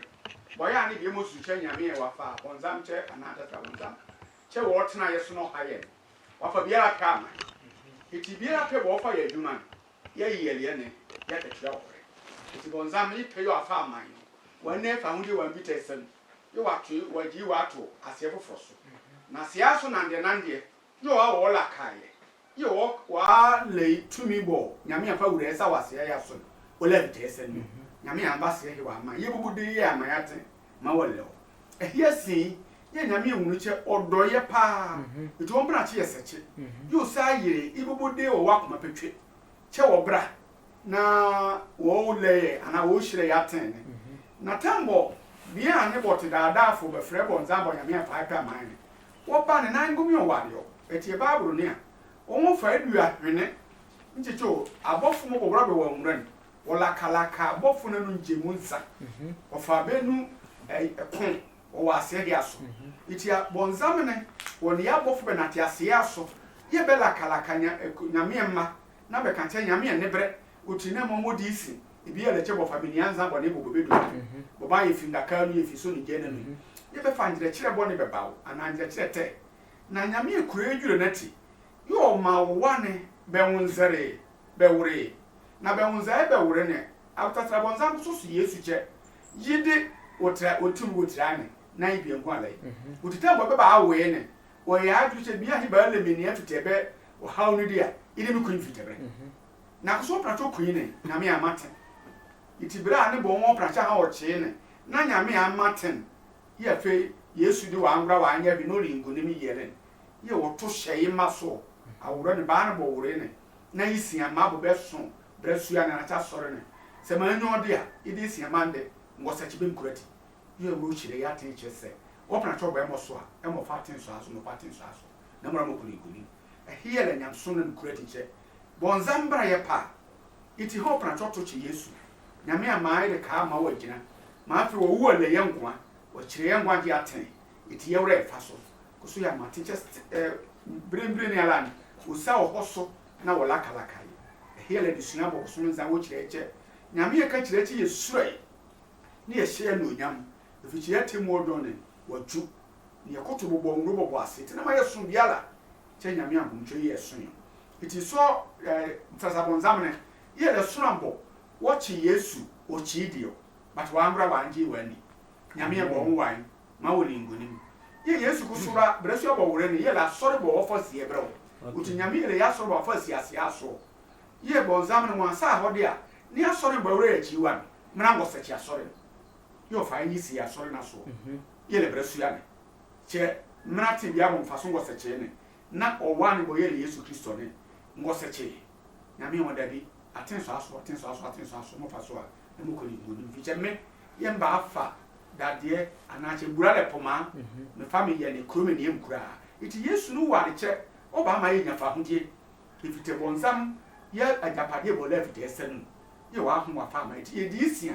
bɔyɛ a ne deɛ mɔ su kyɛ Nyame ɛ wafa abɔnzam kyɛ anaa tata abɔnzam kyɛ wɔ ɔtena yɛ so na ɔha yɛn wafa biara pɛ ama yɛn. Nti biara pɛ bɔ ɔfa yɛ adwuma no Yɛyɛleɛ ne yɛkɛkyerɛ ɔkorɛ. Nti bɔnzam yi pɛ yɛ afa aman no. Wɔn ne fa ho deɛ wɔn bi tɛ sɛm. Yɛ wato wɔgyi wato aseɛ foforɔ so. Na seɛ so nandeɛ nandeɛ yɛ wɔ wɔ la kaeɛ. Yɛ wɔ wɔ lɛ tumi bɔ nyame afa wura ɛsa wɔ aseɛ yɛ so. Wɔlɛ bi tɛ sɛm no. Nyame amba seɛ he wɔ ama yɛ bubu de yɛ ama yɛ ate ma wɔlɛ wɔ. Ɛheɛ si yɛ nyame ehunu kyɛ ɔdɔ yɛ paa. Nti wɔn bra kye yɛ sɛ kye. Yɛ osa yere ibubu de wɔ wɔ akoma pɛtwe. Kyɛ wɔ bra na wɔwolɛ yɛ anaa wɔhyerɛ yɛ atɛn ne. Na tɛmbɔ bia ne bɔte daadaafo bɛfrɛ bɔnzam bɔ nyame afa ɛpɛ aman ne. Wɔba ne nan gomi ɔwadeɛ ɔ ɛteɛ baaboro ne a wɔn fa adua hwene. Nkyekyɛ o abɔfo mu bɔbɔrɔ bɛ wɔ nwura ne wɔlakalaka abɔfo no no nkyɛ mu nsa. Wɔfa bɛnu ɛko wɔwɔ aseɛ de aso. Nti a bɔnzam ne wɔn yɛ abɔfo bɛ nate aseɛ aso. Yɛ bɛ lakalaka nya- ɛko- nyameɛ mma na bɛka kyɛ nyameɛ ne brɛ. Oti na mɔmɔ di si ebi yɛ lɛkyɛ bɔfa bɛ nia nsa bɔ ne bɔbɔ bɛ do. Bɔba yɛ fi ndaka no yɛ fi so ne gyɛ ne no. Yɛ bɛfa nkyerɛkyerɛ bɔ ne bɛba wo anaa nkyerɛkyerɛ tɛ. Na nyameɛ kura adwuro no ati yɛ ɔma wo wa ne bɛwo nzɛre bɛwore. Na bɛwo nzɛre bɛwore ne abotatra bɔnzam so so yesu kyɛ. Yi de wɔtira wɔtim wɔtira ne na yi bia nko alɛ. Wɔtita bɔ bɛba awoe ne wɔyɛ adwo kyɛ bia he baa lɛ menia fitɛ bɛ ɔhaw no di a yi de me kɔ mfitɛ bɛ. Na ko so ɔpratwo kɔ yi ne nyame amate. Iti bere a ne bɔ wɔn ɔpratwo ha ɔkyee ne na nyame amate. Yɛ afei yesu de wɔangora wɔanyɛ bi na ɔde nkonim yɛ ne. Yɛ wɔto hyɛ yi ma so awora ne baa ne bɔ wore ne na yi si ama bo bɛ so bere sua ne na kyɛ sɔre ne. Sɛ ma nyɛ ɔde a yi de si ama nde ngɔsɛkye bɛ nkurati. Yɛ wɔ kyerɛ yɛ aten kyerɛ sɛ ɔpena kyɛ ɔbɔ ɛmɔ so a ɛmɔ fa aten so aso no fa aten so aso na mura mɔ kuni kuni. Ɛhe yɛ lɛ nyamso na nkurati kyɛ bɔnzam bra yɛ pa. Iti hɔ ɔpena kyɛ ɔto kyɛ yesu nyame a maa yɛ de kaa ma wɔ agyina ma afei wɔwu wɔ lɛ yɛ nkoa wɔkyerɛ yɛ nkoa gye aten. Iti yɛ wura ɛfa so koso yɛ amate kyɛ ɛ brembere ne ala ne osa wɔ hɔ so na wɔlakalaka yi. Ɛhe yɛ lɛ de sua bɔ koso nza wɔ kyerɛ kyɛ nyame yɛ ka kyerɛ kyɛ yɛ sura yi. Ne yɛhyɛ yɛ anuonyam. Ɛfiri kyi yɛte mu ɔdɔn ne wɔdwo ne yɛkoto bobɔ nwuro bɔbɔ ase te na ma yɛ so biara. Kyɛ nyame ankomtwo yi yɛ so yɛ eti sɔ ɛɛ nsasabɔnzam ne yɛ lɛ soro ambɔ wɔkye yesu ɔkyii deɛ but wangora wangye wani. Nyame yɛ bɔ ho wan ma wɔ ne nkonim. Yɛ yesu ko so ra brɛ so abɔ wore ne yɛ lɛ asɔre bɔ wɔfɔ seɛ brɛ wo oti nyame yɛ lɛ yɛ asɔre bɔ afɔ asiaseɛ asoɔ. Yɛ bɔnzam ne wɔn asa ahɔde a ne asɔre bɔ wore yɛ akyi wa no mena ngɔsɛkye asɔre no. Yɛ ɔfa anyi si asɔre no asoɔ. Yɛ lɛ brɛ sua ne kyɛ mena te bia bɔ mfa so ngɔsɛkye ne na ɔwa ne bɔ yɛ lɛ yesu kristo ne ngɔsɛkye. Nyame wɔn dabi aten so aso aten so aso aten so aso mo fa so a na mo kɔ ne nkonim fi kyɛ me yɛ mba afa dadeɛ anaa kyɛ bura lɛ pɔmaa. Me fa me yɛ ne kuro me ne yɛ mkura a eti yesu no wa ne kyɛ ɔba ama yɛ nya fa ahodie. Efitɛ bɔnzam yɛ agyapadeɛ bɔ lɛ fitɛ ɛsɛ no yɛ wa ho wa fa ama eti yɛ di sia.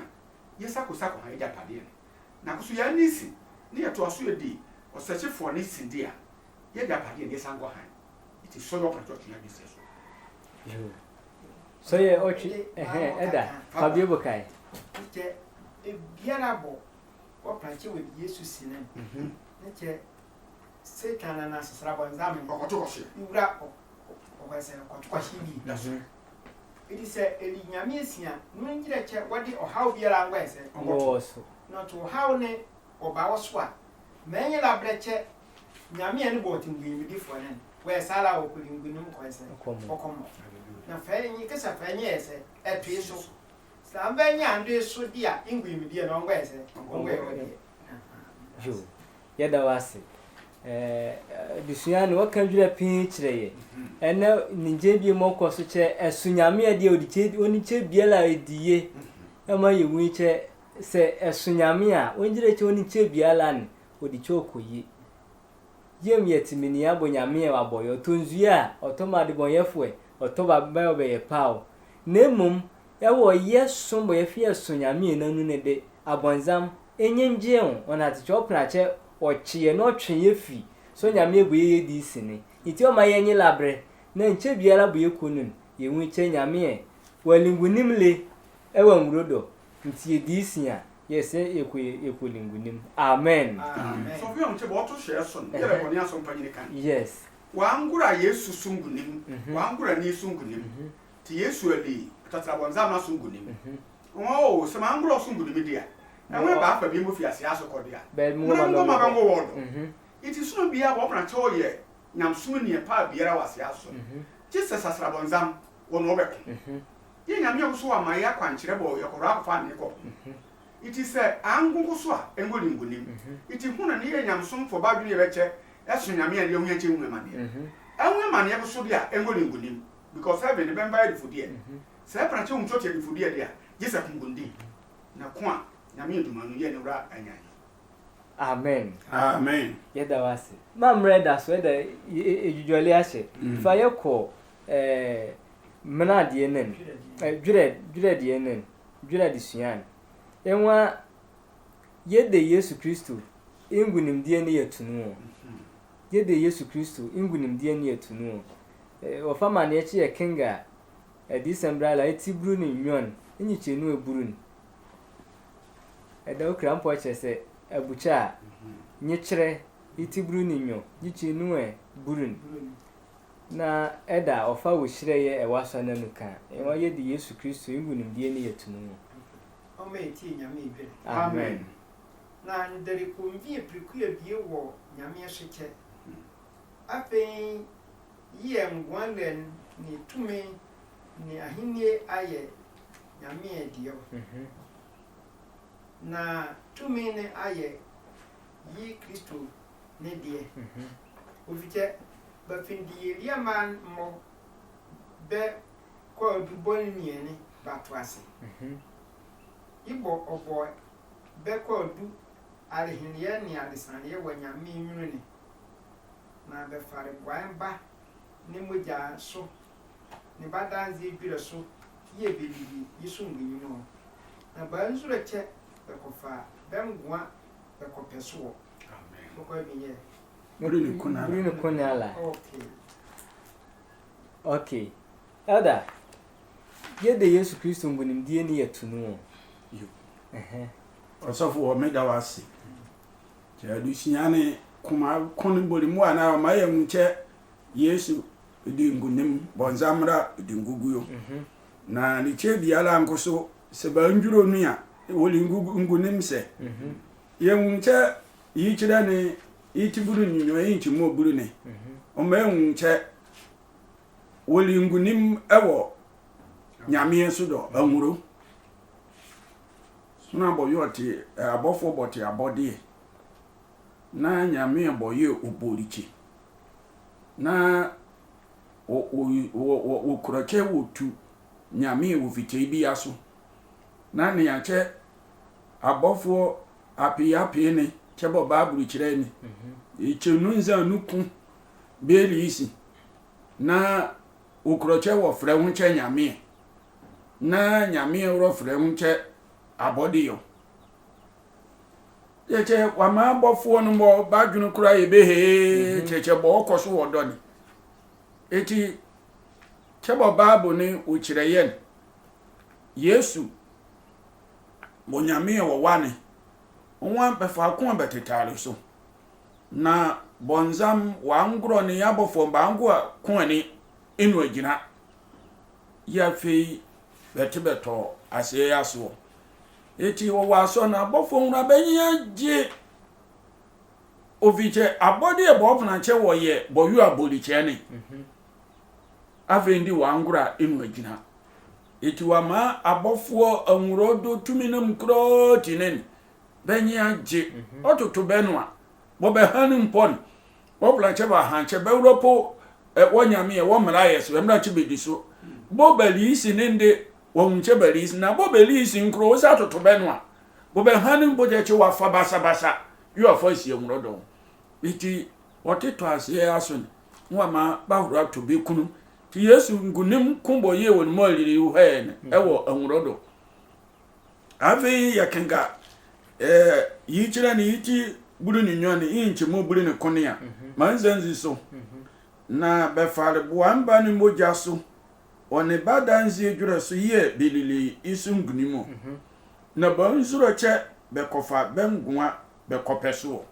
Yɛ sako sako ha yɛ agyapadeɛ no na koso yɛ ani si ne yɛ to aso yɛ di ɔsɛkyefoɔ ne si di a yɛ agyapadeɛ ne yɛ sa nkɔ ha. Eti sɔ yɛ ɔpɛ tɔ tena bi sɛ so. So yɛ ɔtwe ɛhɛn ɛda fa bi ebo kae. Kyɛ ebiara bɔ wɔprakye wɔ yesu si ne ne kyɛ satan na n'asesra bɔnzam no ɔkɔto kɔhye wura ɔkɔsɛ ɔkɔto kɔhye bi ɛdi sɛ ɛdi nyame asia no nkyerɛ kyɛ wɔde ɔhaw biara ngɔ ɛsɛ ɔkɔto na ɔto ɔhaw ne ɔba wɔ so a mɛnyɛ la brɛ kyɛ nyame a ne bɔ ɔte nguimidifoɔ ne no wɔyɛ saa la wɔkɔdi ngunim kɔɛ sɛ ɔkɔmmɔ na fɛɛ nye kɛsɛ fɛɛ nye yɛ sɛ ɛtoe so saa mbɛ nye ando so di a nguimidiɛ na ɔngɔ yɛ sɛ ɔngɔ yɛ wɔdeɛ. Yo, yɛda wo ase. Eh, adesua no wɔka dwerɛ pii kyerɛ yɛ ɛnɛ ne nkyɛn bi mɔkɔ so kyɛ ɛso nyame a deɛ ɔde kyɛ ɔne kyɛ biara a ɛdi ye ɛma yɛwu kyɛ sɛ ɛso nyame a ɔngyerɛ kyɛ ɔne kyɛ biara ne ɔde kyɛ ɔkɔ ye. Yem yɛ te menia bɔ nyame a wabɔ yɛ ɔtɔ nzua a ɔtɔ ma adebɔnyɛfoɔ ɔtɔ ba bɛyɛ ɔbɛyɛ paa o. Na mmom ɛwɔ yɛ som bɔ yɛfe yɛ so nyame a ɛnanu ne de abɔnzam ɛnyɛ ngye ho ɔnate kyɛ ɔpena kyɛ ɔkye yɛ na ɔtwe yɛ fi so nyame ɛbɔ yɛ yɛ di si ne nti ɔma yɛ nye labrɛ na nkyɛ biara bɔ yɛ kɔ nun yɛ hu kyɛ nyame ɛ wɔ alingunim le ɛwɔ nwuro dɔ nti yɛ di si a yɛ sɛ yɛ kɔ yɛ kɔ alingunim amen. Sɔfo yɛ ho kyɛ bɔ ɔto hyɛ ɛso no yɛ bɛ bɔ ne aso mpa nyine kan. Yes. Wangura Yesu so nkunim, wangura ne so nkunim. Ti Yesu ali tatara bɔnzam na so nkunim. Wɔn o, sɛ mangorɔ so nkunim deɛ, ɛho ɛba afa bi mu fi aseɛ aso kɔ deɛ. Baabi mu mmerɛ ma mu ma bɛngo wɔ do. Nti sono biara wɔpena kyɛ ɔyɛ nyamsom neɛ paa biara wɔ aseɛ aso. Gye sɛ sasra bɔnzam wɔ na ɔbɛko. Yɛ nyame yɛ so ama yɛ akwankyerɛ bɔ yɛkɔrɔ akɔfa ne kɔ. Nti sɛ angongo so a ɛngo ne nkunim. Nti ho na ne yɛ nyamsomfoɔ ba adwene yɛbɛkyɛ ɛso nyame a yɛhu yɛkyɛ hu ɛmaneɛ. Ɛho ɛmaneɛ bo so deɛ a ɛngo ne nkunim. Because heaven ne bɛmba yɛ difodeɛ. Sɛ ɛpena kyɛ hu kyɔkyɛ difodeɛ deɛ a gye sɛ konkondi. Na ko a nyame adwuma no yɛ ne wura anyan. Amen. Amen. Yɛda wase. Ma mmerɛ da so ɛda edwidwɔle ahyɛ. Fa yɛ kɔ eh, mmena adeɛ nen. Eh, dwerɛ dwerɛ deɛ nen. Dwerɛ adesua no. Ɛnwa yɛde Yesu Kristo ngunimdeɛ ne yɛtu no o. Yɛde Yesu Kristo ngunimdeɛ ne yɛtu no o. Eh, wɔfa ma ne ɛkye yɛ kenga a eh, December ala eti buru ne nyon. Nyikyɛ nu eburu no. Ɛda okra mpɔ kyerɛ sɛ abukyɛ a nyekyerɛ iti buru ne nyo nyikyɛ nu ɛ buru no. Na ɛda ɔfa wo hyerɛ yɛ ɛwa sɔ na nu ka ɛwa yɛ de Yesu Kristo ngu nimdeɛ ne yɛ tunu mu. Ɔma ɛtie Nyame edwene. Amen. Na ndɛre kɔnvi apiriku abie wɔ Nyame ɛhyekyɛ. Afei yi yɛ ngoa lɛ ne tumi ne ahennie ayɛ Nyame ɛdeɛ. Na tumi ne ayɛ yi Kristo ne deɛ. Ofikyɛ bafindiyeliaman mmɔ bɛ kɔɔdu bɔne mmiɛne bato ase. Ibɔ ɔbɔ bɛ kɔɔdu adeheneɛ ne adesaneɛ wɔ Nyame nwunu ne. Na bɛfare boae ba ne mogya so ne ba danze dwerɛ so yie bɛdidi yi so ngunyi mu hɔ. Na baa nzuro kyɛ bɛkɔfa bɛ ngoa bɛkɔpɛ soɔ. Bɛkɔ abiyɛ. Mori ne kuna. Mori ne kuna la. Okay. Okay. Elder, yɛde Yesu Kristo ngunimdie ne yɛto no o. Yo. Ɛhɛ. Ɔsɔfo wɔ meda wase. Kyɛ adusua ne kuma ko ne bɔre mu anaa ɔma yɛ mu kyɛ Yesu di nkunim bɔnzamra di nguguyo. Na ne kyɛ biara nko so sɛ ba ndwuro nu a wɔle ngugu nkunim sɛ yɛn mu kyɛ yi kyerɛ ne yi ti buru nyinyo yi nkyɛ mu buru ne ɔma yɛn mu kyɛ wɔle nkunim ɛwɔ nyameɛ so dɔ anwuro. Sono abɔyɛ ɔte abɔfoɔ bɔte abɔdeɛ. Na Nyame bɔyɛ oborikyi na wɔkorɔkyɛ wɔtu Nyame wɔ fitei bi aso. Na ne akyɛ abɔfoɔ apee apee ne kyɛ bɔ Bible kyerɛ ni. Ekyɛ nu nza nu ku bɛɛli isi na wɔkorɔkyɛ wɔfrɛ ho kyɛ Nyame. Na Nyame wɔfrɛ ho kyɛ abɔdeyɔ. Kyɛkyɛ wama abɔfoɔ no mɔ badwene koraa yɛ bɛhee kyɛkyɛ bɔ ɔkɔ so wɔ dɔne. Eti kyɛ bɔ Bible ne ɔkyerɛ yɛn Yesu bɔ Nyame a wɔwa ne nwa bɛfaako a bɛtetare so. Na bɔnzam wangorɔ ne abɔfoɔ mbango a ko ani enu agyina. Yɛ afei bɛte bɛtɔ asɛe asoɔ. Eti wɔwɔ asɔ na abɔfoɔ nwura bɛnyi agye. Ofikyɛ abɔdeɛ bɔ ɔpenakyɛ wɔyɛ bɔyɔ abɔlikyɛ ne. Afei ndi wɔangora enu agyina. Eti wɔama abɔfoɔ anwura ɔdɔ tumi nam koraa ti ne ne. Bɛnyi agye. Ɔtoto bɛ no a. Bɔ bɛ ha no mpɔ no. Bɔ penakyɛ bɛ ahankyɛ bɛ wura po. Wɔ Nyame ɛ wɔ mmara yɛ so bɛ mmara kyɛ bɛ di so. Bɔ bɛ liisi ne nde. Wɔnkyɛ bɛ liisi na bɔ bɛ liisi nkuro wo sɛ atoto bɛ no a bɔ bɛ ha ne mpo kyɛ kye wafa basabasa yɛ wafa asie nwuro dɔn. Eti wɔte tɔ aseɛ aso ne na wama bahoro ato bɛ kunu. Ti Yesu nkunim ko bɔ yie wɔ ne mɔ aliri wo hɛɛ ne ɛwɔ anwuro dɔ. Afei yɛ kenka ɛɛ yi kyerɛ ne yi ti buru ne nwa ne yi nkyɛ mu buru ne kone a ma nzanzi so. Na bɛfare boa mba ne mogya so. Ɔne ba danzie dwerɛ so yɛ belili iso nkunim o. Na bɔ nzuro kyɛ bɛkɔfa bɛ ngoa bɛkɔpɛ so o.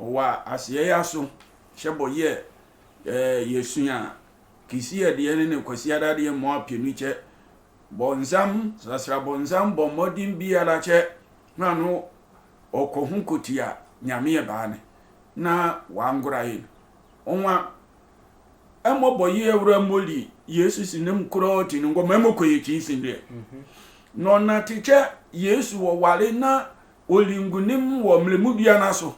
Ɔwa aseɛ ya so hyɛ bɔ yɛ ɛɛ yɛ sua Kisi adiɛ ne ne Kwasiada adiɛ mɔ apienu kyɛ. Bɔnsam, sasra bɔnsam bɔ mmɔden biara kyɛ. Na no ɔkɔ ho kotia Nyame baa ne. Na wangora yi no. Ɔnwa, ɛmɔ bɔ yi awura mmɔ li Yesu si nem korɔ ti no ngɔ mɛmɔ kɔ yɛ kyi si deɛ. Na ɔnate kyɛ Yesu wɔ ware na ɔli nkunim wɔ mmerɛmu dua no so.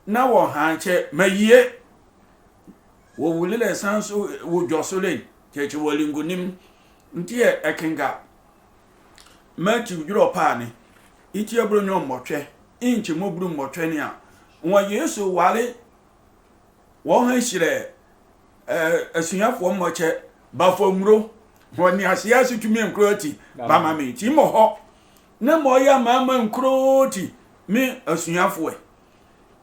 Na wɔhaa kyɛ mayie. Wɔwuli lɛ san so wɔdwɔ so lɛ kyɛkyɛ wɔli nkunim. Nti yɛ ɛkenka Matthew dworɔ paa ne iti aburo nyɔ mmɔtwɛ nkyɛ mɔburu mmɔtwɛ ne a wɔn Yesu ware wɔn ha hyerɛ eh, asuafoɔ mmɔkyɛ bafo mmuro wɔn ne aseɛ ase tumi nkuro ati bama me nti mmɔ hɔ na ma ɔyɛ amaama nkuro ti me asuafoɔ.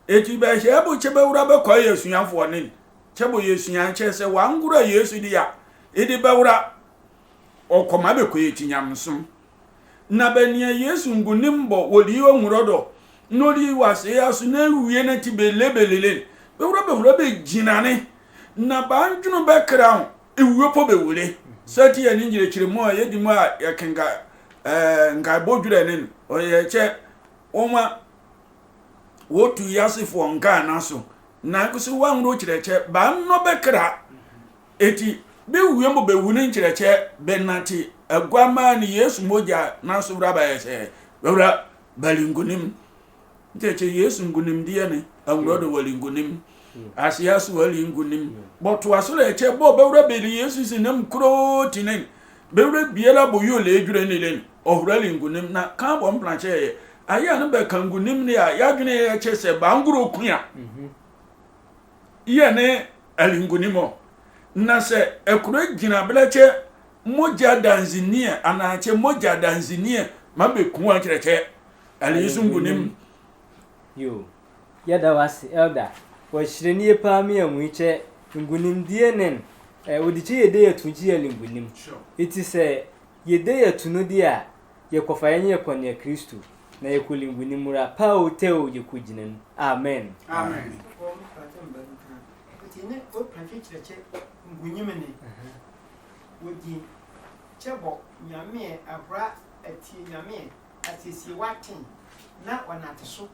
Eti bɛhyɛ ɛbo kyɛ bɛwura bɛkɔ yɛ asuafoɔ ne kyɛ bɔ yɛ sua kyɛ sɛ wangura Yesu di a edi bɛwura ɔkɔma bɛkɔ yɛ ti nyamsom. Na bɛnea Yesu nkunim bɔ wɔdi ɔnwurɔ dɔ na ɔdi wɔ ase aso na awie na ti belebelele bɛwura bɛwura bɛgyina ne na baandwono bɛkra ho ewuo pɔ bɛwule. Sɛ ti yɛ ne ngyerɛkyerɛ mu a yɛdi mu a yɛkenka ɛɛ nkaebɔ dwerɛ ne no ɔyɛ kyɛ wɔn a wɔtu yi asefoɔ nkaa no so na nso woanworo kyerɛkyɛ baannɔ bɛkra. Eti bɛwuo mu bɛwu ne nkyerɛkyɛ bɛnate aguamaa ne Yesu mogya no so wura bɛyɛ sɛ bɛwura bali nkunim. Nkyerɛkyɛ Yesu nkunimdeɛ ne awura do wali nkunim. Aseɛ so wali nkunim bɔtoa so lɛ kyɛ bɔ bɛwura bɛli Yesu si nam kuroo ti ne bɛwura biara bɔ yio lɛ adwura ne lɛ ne ɔhura li nkunim na ka bɔ mplankyɛ yɛ ayɛ a no bɛka nkunim ne a yɛadwene yɛ kyɛ sɛ bangoro kua yɛ ne ali nkunim ɔ. Na sɛ akura gyina belɛ kyɛ mogya danseniɛ anaa kyɛ mogya danseniɛ ma bɛku a kyerɛ kyɛ ali Yesu nkunim. Yo, yɛda wo ase, Elder. Wɔahyira nie paa me amu kyɛ nkunimdie ne eh, wɔde kyɛ yɛde yɛto gye yɛ nkunim. Eti sɛ yɛde yɛto no deɛ a, yɛkɔfa yɛnyɛ yɛkɔ nea Kristo, na yɛkɔ nkunim ra paa o tɛ o yɛkɔ gyina mu. Amen. Amen. Nti ne wɔpira kyerɛkyerɛ nkunim ne wɔgye kyɛ bɔ nyameɛ ahora atie nyameɛ asiesie waten na wɔnate so.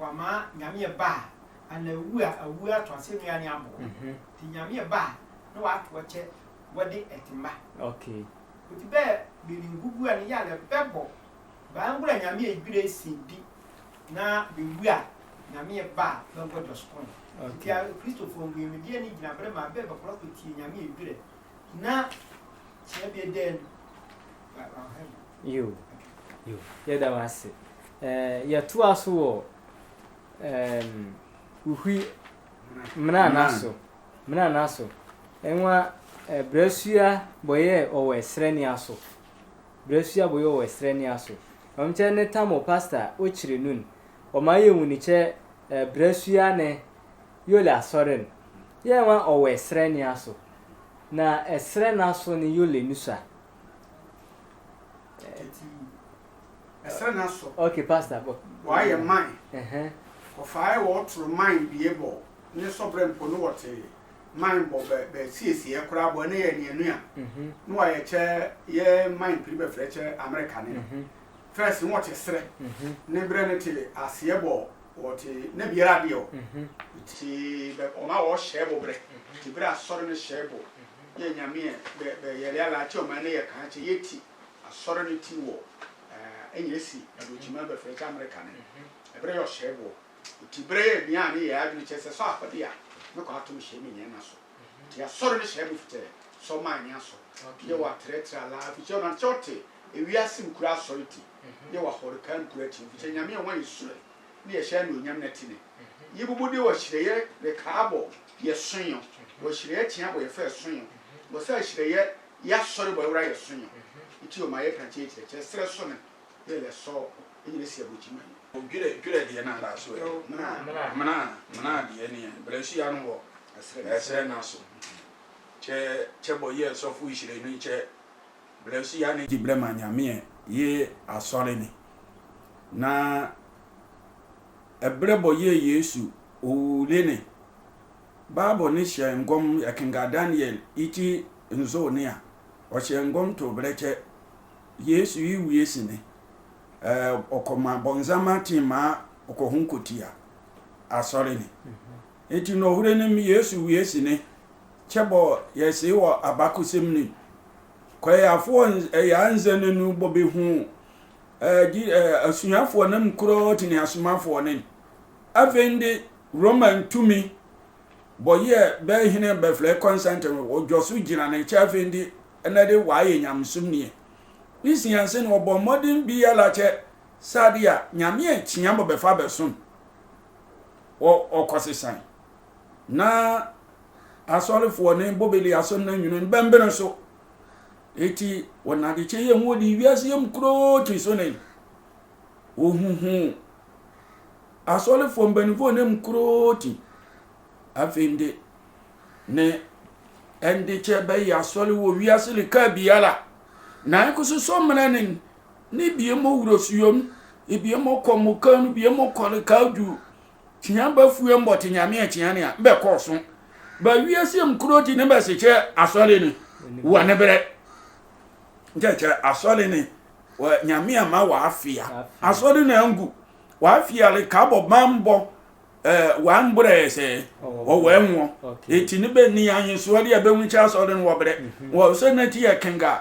Wama nyameɛ ba a ana awu a awu ato ase nua ne aboɔ nti nyameɛ ba a na wato ɔkyɛ wɔde ɛte mma. Okay. Oti bɛ bɛni ngugu a ne yɛ a na bɛbɔ baa ngura nyameɛ edwira esi bi na bɛwu a nyameɛ ba a bɛnkɔ dɔsokɔn. Nti a Kristofoɔ nguimidie ne gyina berɛ ma bɛ bɛkɔlɔ kɔtie nyameɛ edwira na kyerɛ bi ɛdɛn. Yo, yo, yɛda wase. Eh, yɛtoa so wɔ um, wohwi mmena no so mmena no so ɛnwa eh, brasua bɔyɛ ɔwɔ ɛsrɛ ne aso brasua bɔyɛ ɔwɔ ɛsrɛ ne aso ɔmkyɛ ne tamo pastor okyerɛ nun ɔma yɛ wu ne kyɛ eh, brasua ne yole asɔre no yɛ nwa ɔwɔ ɛsrɛ ne aso na ɛsrɛ no aso ne yole nusa ɛsrɛ no aso okay pastor bɔ wayɛ man ɛhɛn kɔfae wɔ toro man bie bɔ ne sɔbrɛ mpo ne wɔte man bɔ bɛ bɛ siesie koraa bɔ ne yɛ ne anua mhm ne wayɛ kyɛ yɛ man piri bɛfrɛ kyɛ amerika ne no mhm first ne wɔte serɛ mhm ne berɛ ne te aseɛ bɔ wɔte ne biara adeɛ o mhm ti bɛ ɔma wɔhyɛ bɔ berɛ ti berɛ asɔre no hyɛ bɔ yɛ nyame yɛ bɛ bɛ yɛre ala kyɛ ɔma ne yɛ kan kyɛ yɛ ti asɔre no ti wɔ ɛnyɛ si adokyima bɛfrɛ kyɛ amerika ne ɛberɛ yɛ ɔhyɛ bɔ ti berɛ yɛ nea ne yɛ adwene kyɛ sɛ sɔ akɔde a ne kɔ atom hyɛ me nyɛ na so ti asɔre no hyɛ bɔ fitɛ sɔ ma anya so yɛ wɔ atrɛtrɛ ala fitɛ ɔna kyɛ ɔte ewiase nkura asɔre ti yɛ wɔ ahɔreka nkura ti fitɛ nyame yɛ wɔn yɛ soro ne yɛhyɛ anuonyam no ati ne yɛbubu de wɔhyerɛyɛ rekaabɔ yɛsoeɛ wɔhyerɛyɛ tea bɔ yɛfɛ soeɛ wɔsɛ ahyerɛyɛ yɛasɔre bɔ ɛwora yɛsoeɛ nti ɔma yɛka kyerɛkyerɛkyerɛ serɛ so no yɛlɛ sɔ ɛnyina si abukyima yi dwerɛ dwerɛ deɛ no ara so ɛ mena mena deɛ ne brɛsua no wɔ ɛserɛ no aso kyɛ kyɛ bɔ yɛ sɔfo nhyirɛ no kyɛ brɛsua no gye brɛ ma nyameɛ ye asɔre ne na ɛberɛ bɔ yɛ yesu owule ne Bible no hyɛ nkɔm, yɛkenkan Daniel etsi ndzor no a, ɔhyɛ nkɔm too berɛ kyɛ Yesu ewie sini. Ɛɛ, ɔkɔma bɔnzam atee ma ɔkɔ ho kɔtia asɔre no. Ntsi no ɔhore no mu Yesu wie sini, kyɛ bɔ yɛsee wɔ abakɔsɛm no mu, kɔɛ afoɔ ɛyaa nzɛ no nu bɔ bɛhuu ɛɛ gyi ɛɛ asuafoɔ no mu korɔ tene asomafoɔ no. Afei nde Roman tumi bɔyɛ bɛhene bɛfrɛ Constantine ɔdwɔ so gyina ne kyɛ afei nde ɛnɛ de waayɛ nyamesom nie. Ne si ase no ɔbɔ mmɔden biara kyɛ sade a nyame akyia bɔ bɛfa bɛsom. Ɔkɔsesan na asɔrefoɔ ne bɔbɛli asɔre no anwunu no bɛmbene so. Eti wɔn adekyɛ yɛ ho de wiase yɛ mu kuroo ti so ne wɔhuhu asɔrefoɔ mpanimfoɔ ne mu kuroo ti. Afei nde ne ɛnde kyɛ bɛyɛ asɔre wɔ wiase leka biara. Na ɛkɔso so mmerɛ ne ne biam ɔwuro suom, ebiam ɔkɔ mmoka no, biam ɔkɔ leka du tia bafue mbɔte nyame akyia ne a mbɛkɔɔ so. Ba wiase mu kuroo ti ne bɛsekyɛ asɔre no wɔ ne berɛ. Nkyɛkyɛ asɔre no wɔ nyame ama wɔafea asɔre no angu. Wɔafea leka bɔ bambɔ. Wambrɛ sɛ ɔwɔ ɛnwoɔ. Eti ne bɛ ni anyesoɔ deɛ bɛnwu kyɛ asɔre no wɔbrɛ wɔ sɛ na ti yɛ kenga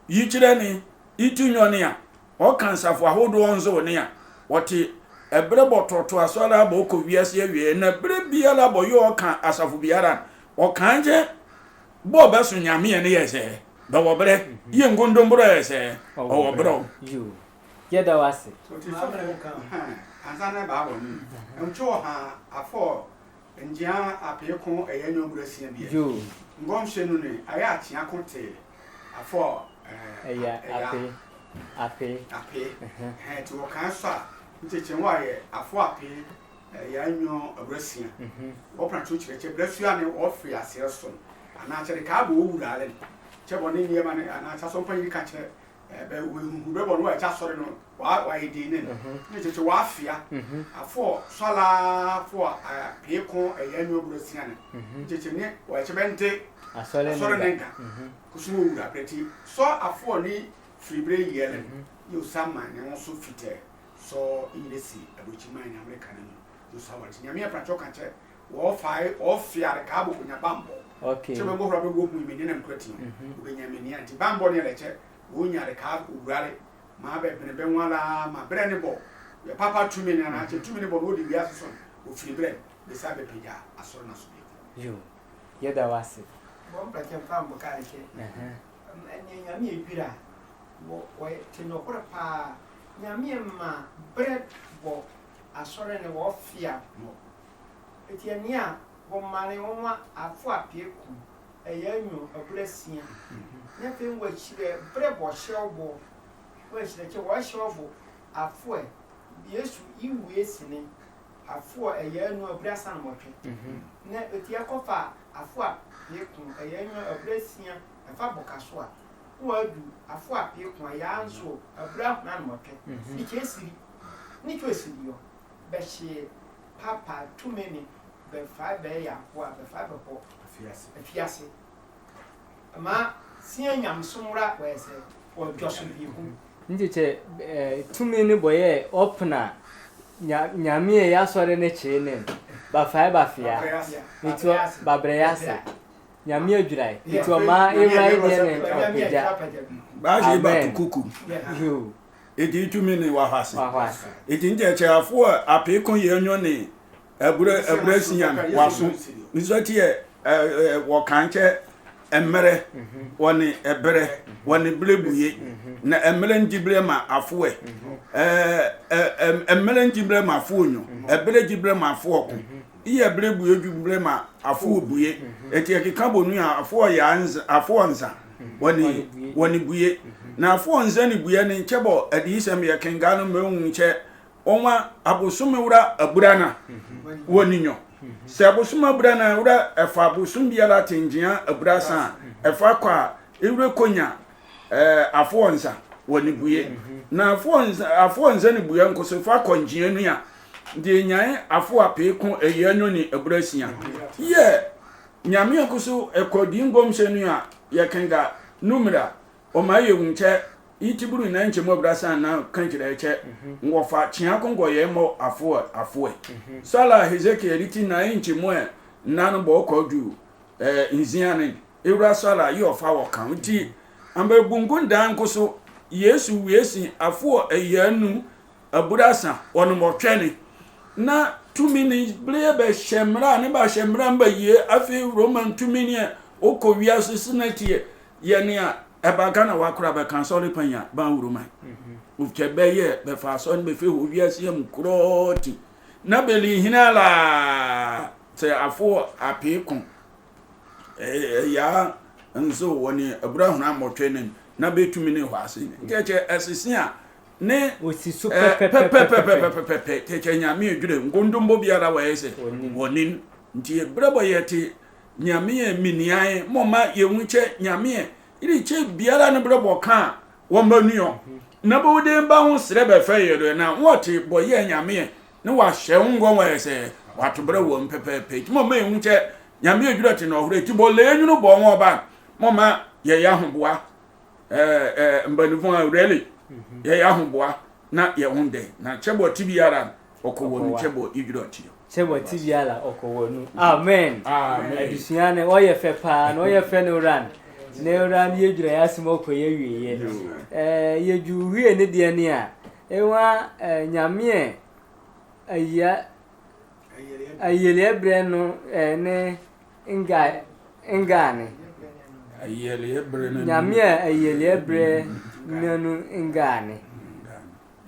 yikyerɛ ne itu nyɔ ne a ɔka nsafo ahodoɔ nso ne a ɔte ɛberɛ bɔtɔtɔ asɔre abɔ ɔkɔ wiase awie na berɛ biara bɔ yɛ ɔka asafo biara ɔka nkyɛ bɔ ɔbɛso nyameɛ ne yɛ sɛ bɛwɔ berɛ yɛ ngondomborɔ yɛ sɛ ɔwɔ berɛ. Yɛda wase. Ansa na ɛbaa wɔ no ntwe wɔ ha afɔ ngyea apee ko ɛyɛ nyɛ ɔbura sia bia. Yo. Ngɔmhyɛ no ne ayɛ akyea ko te afɔ ɛyɛ ape ape ape ɛhɛn ti wɔ kan so a nkyɛkyɛ wɔ ayɛ afɔ ape ɛyɛ anwɔ abura sia. Wɔpra to kyerɛ kyɛ bra sua ne wɔfiri aseɛ so anaa kyɛ de kaa bɔ owura ale kyɛ bɔ ne nneɛma ne anaa kyɛ so mpa yi ka kyerɛ ɛbɛ wɔhuhu bɛ bɔ no wɔ ɛkyɛ asɔre no. Wayɛ din ne no ne kyekye wafea afɔ sɔla afɔ apee ko ɛyɛ anwuma buro sia ne kyekye ne wɔkyɛ bɛ nte asɔre ne nka kusum owura prɛti sɔ afɔ ne firi bere yɛ ne yɛ osa ma ne ho so fitɛ sɔ nyina si aburokyi man ne amerika ne no yɛ osa wɔkyɛ nyame apratɔ ka kyɛ wɔfae wɔfeare ka abɔ konya bambɔ. Okay. Kyɛ bɛ mɔhora bɛ wɔ mu mi ne nam kura ti ho. Wobɛnya me nia nti bambɔ ne ɛlɛkyɛ wɔnya de ka owurare ma bɛ bene bɛ nwala ma berɛ ne bɔ yɛ papa tumi ne anaa kyɛ tumi ne bɔ no wɔde wiase so wɔfiri berɛ bɛsa bɛpagya asɔre no so bi. Yo. Yɛda wase. Bɔ mpakyɛ mfa mboka nkyɛ. Ɛnɛ nyame ɛdwira wɔ te nɔkorɛ paa. Nyame ma berɛ bɔ asɔre ne wɔfea mɔ. Eti ɛnea wɔmane wɔn afo apie kum ɛyɛ anwom abura sia. Na afei wɔakyirɛ berɛ bɔ hyɛw bɔ wɔakyirɛ kyɛ wɔhyɛw bɔ afoɛ Yesu iwu esini afoɔ ɛyɛ anwom abura san mɔtwe. Na eti ɛkɔfa afoɔ apie kum ɛyɛ anwom abura sia ɛfa bɔ kaso a na wɔadu afoɔ apie kum ɛyɛ anso abura hunan mɔtwe. Ne kyɛ esiri ne kyɛ esiri yɔ. Bɛhyee papa tumi ne bɛfa bɛyɛ akoa bɛfa bɛkɔ afiase. Afiase ma sia nyamesom ra wɔyɛ sɛ wɔdwɔ so bi ho. Nti kyɛ eh, tumi ne bɔyɛ ɔpena nya- nyame a yɛasɔre ne kyee ne no bafae bafea nti ɔ- babrɛ yɛ asa nyame adwirae nti ɔma ewura yi deɛ ne ɔpagya. Baahye ba Amen. Kukuku. Yo. Eti tumi ne wahɔ ase. Wahɔ ase. Eti nti ɛkyɛ afo a apeko yɛ nyo ne abura abura sinya waso. Nso ti yɛ wɔ kankyɛ ɛmɛrɛ wɔne ɛbɛrɛ wɔne bere buye na ɛmɛrɛ ngyi bere ma afo ɛ ɛmɛrɛ ngyi bere ma afo nyo ɛbɛrɛ gyi bere ma afo ɔko. Iyɛ bere buye gyi bere ma afo buye. Eti ɛkeka bɔ nu a afo yɛ anza afo nza. Wɔne wɔne bue. Na afoɔ nsa ne bue ne nkyɛ bɔ adiyisɛm yɛ kenga no ma ehu nkyɛ wɔn a abosom wura abura na wɔne nyɔ. Sɛ abosom abura na wura ɛfa abosom biara te ngyea abura sa a ɛfa kɔ a ewura konya ɛɛ afoɔ nsa wɔne bue. Na afoɔ nsa afoɔ nsa ne bue nko so fa kɔ ngyea nu a Deɛ nyae afo apee ko ɛyɛ no ne ɛbura sia. Yɛ Nyame ako so ɛkɔ di ngɔmhyɛ no a yɛkenga numera ɔma yɛ wu nkyɛ iti buru na nkyɛ mu abura san na ka kyerɛ kyɛ ngɔfa kyea ko ngɔ yɛ mɔ afo afo ɛ. Sala Hezekiel ti na nkyɛ mu ɛ na no bɔ kɔ du ɛ nzia ne ewura sala yɛ ɔfa wɔ ka nti amba bungu ndan ko so Yesu wiesi afo ɛyɛ nu abura sa ɔno mɔtwɛ ne na tumi ne bere bɛhyɛ mmara ne bɛhyɛ mmara mba yie afei Roman tumi ne ɔkɔ wiase so na tie yɛ ne a ɛba Ghana wakora bɛka sɔre panya ban wuro man. Wofkyɛ bɛyɛ bɛfa asɔre no bɛfɛ wɔ wiase yɛ mu korɔɔ ti na bɛli hene ala sɛ afo apee ko ɛyaa nso wɔne abura hona mmɔtwɛ no na bɛtumi ne hɔ ase ne nkyɛkyɛ ɛsese a ne Osi so eh, pɛpɛpɛpɛpɛ. pɛpɛpɛpɛpɛpɛ kyɛkyɛ nyame adwira nkondombo biara wɔyɛ sɛ Wɔnim. Wɔnim. Nti berɛbɔ yɛte nyame a miniae mɔma yɛhu kyɛ nyame a yɛde kyɛ biara no berɛbɔ ka a wɔmma nuɔ na bɛwode mba ho serɛ bɛfɛ yɛ dɔ na wɔte bɔyɛ nyame a ne wahyɛ wo ngɔ wɔyɛ sɛ wato berɛ wɔ mpɛpɛpɛ nti mɔma yɛhu kyɛ nyame adwira te na ɔhorɛ nti bɔ lɛɛ nwunu bɔ wɔn ɔba mɔma yɛyɛ ahoboa eh, eh, mbanifo a really yɛyɛ ahoboa na yɛ ho dɛ na kyɛbɔ ti biara ɔkɔ wɔ no kyɛbɔ idwira ɔti Kyɛbɔ ti biara ɔkɔ wɔ no. Amen. Amen. Adusua ne ɔyɛ fɛ paa na ɔyɛ fɛ ne wura no. Ne wura no yɛ dwura yɛ asɛm ɔkɔ yɛ wie yɛ. Eh, yɛ dwu wie ne deɛ ne a. Ewa eh, nyameɛ ayia ayɛlɛ brɛ no eh, ne nga nga ne. Ayɛlɛ brɛ no Nyame a ayɛlɛ brɛ no no nga ne.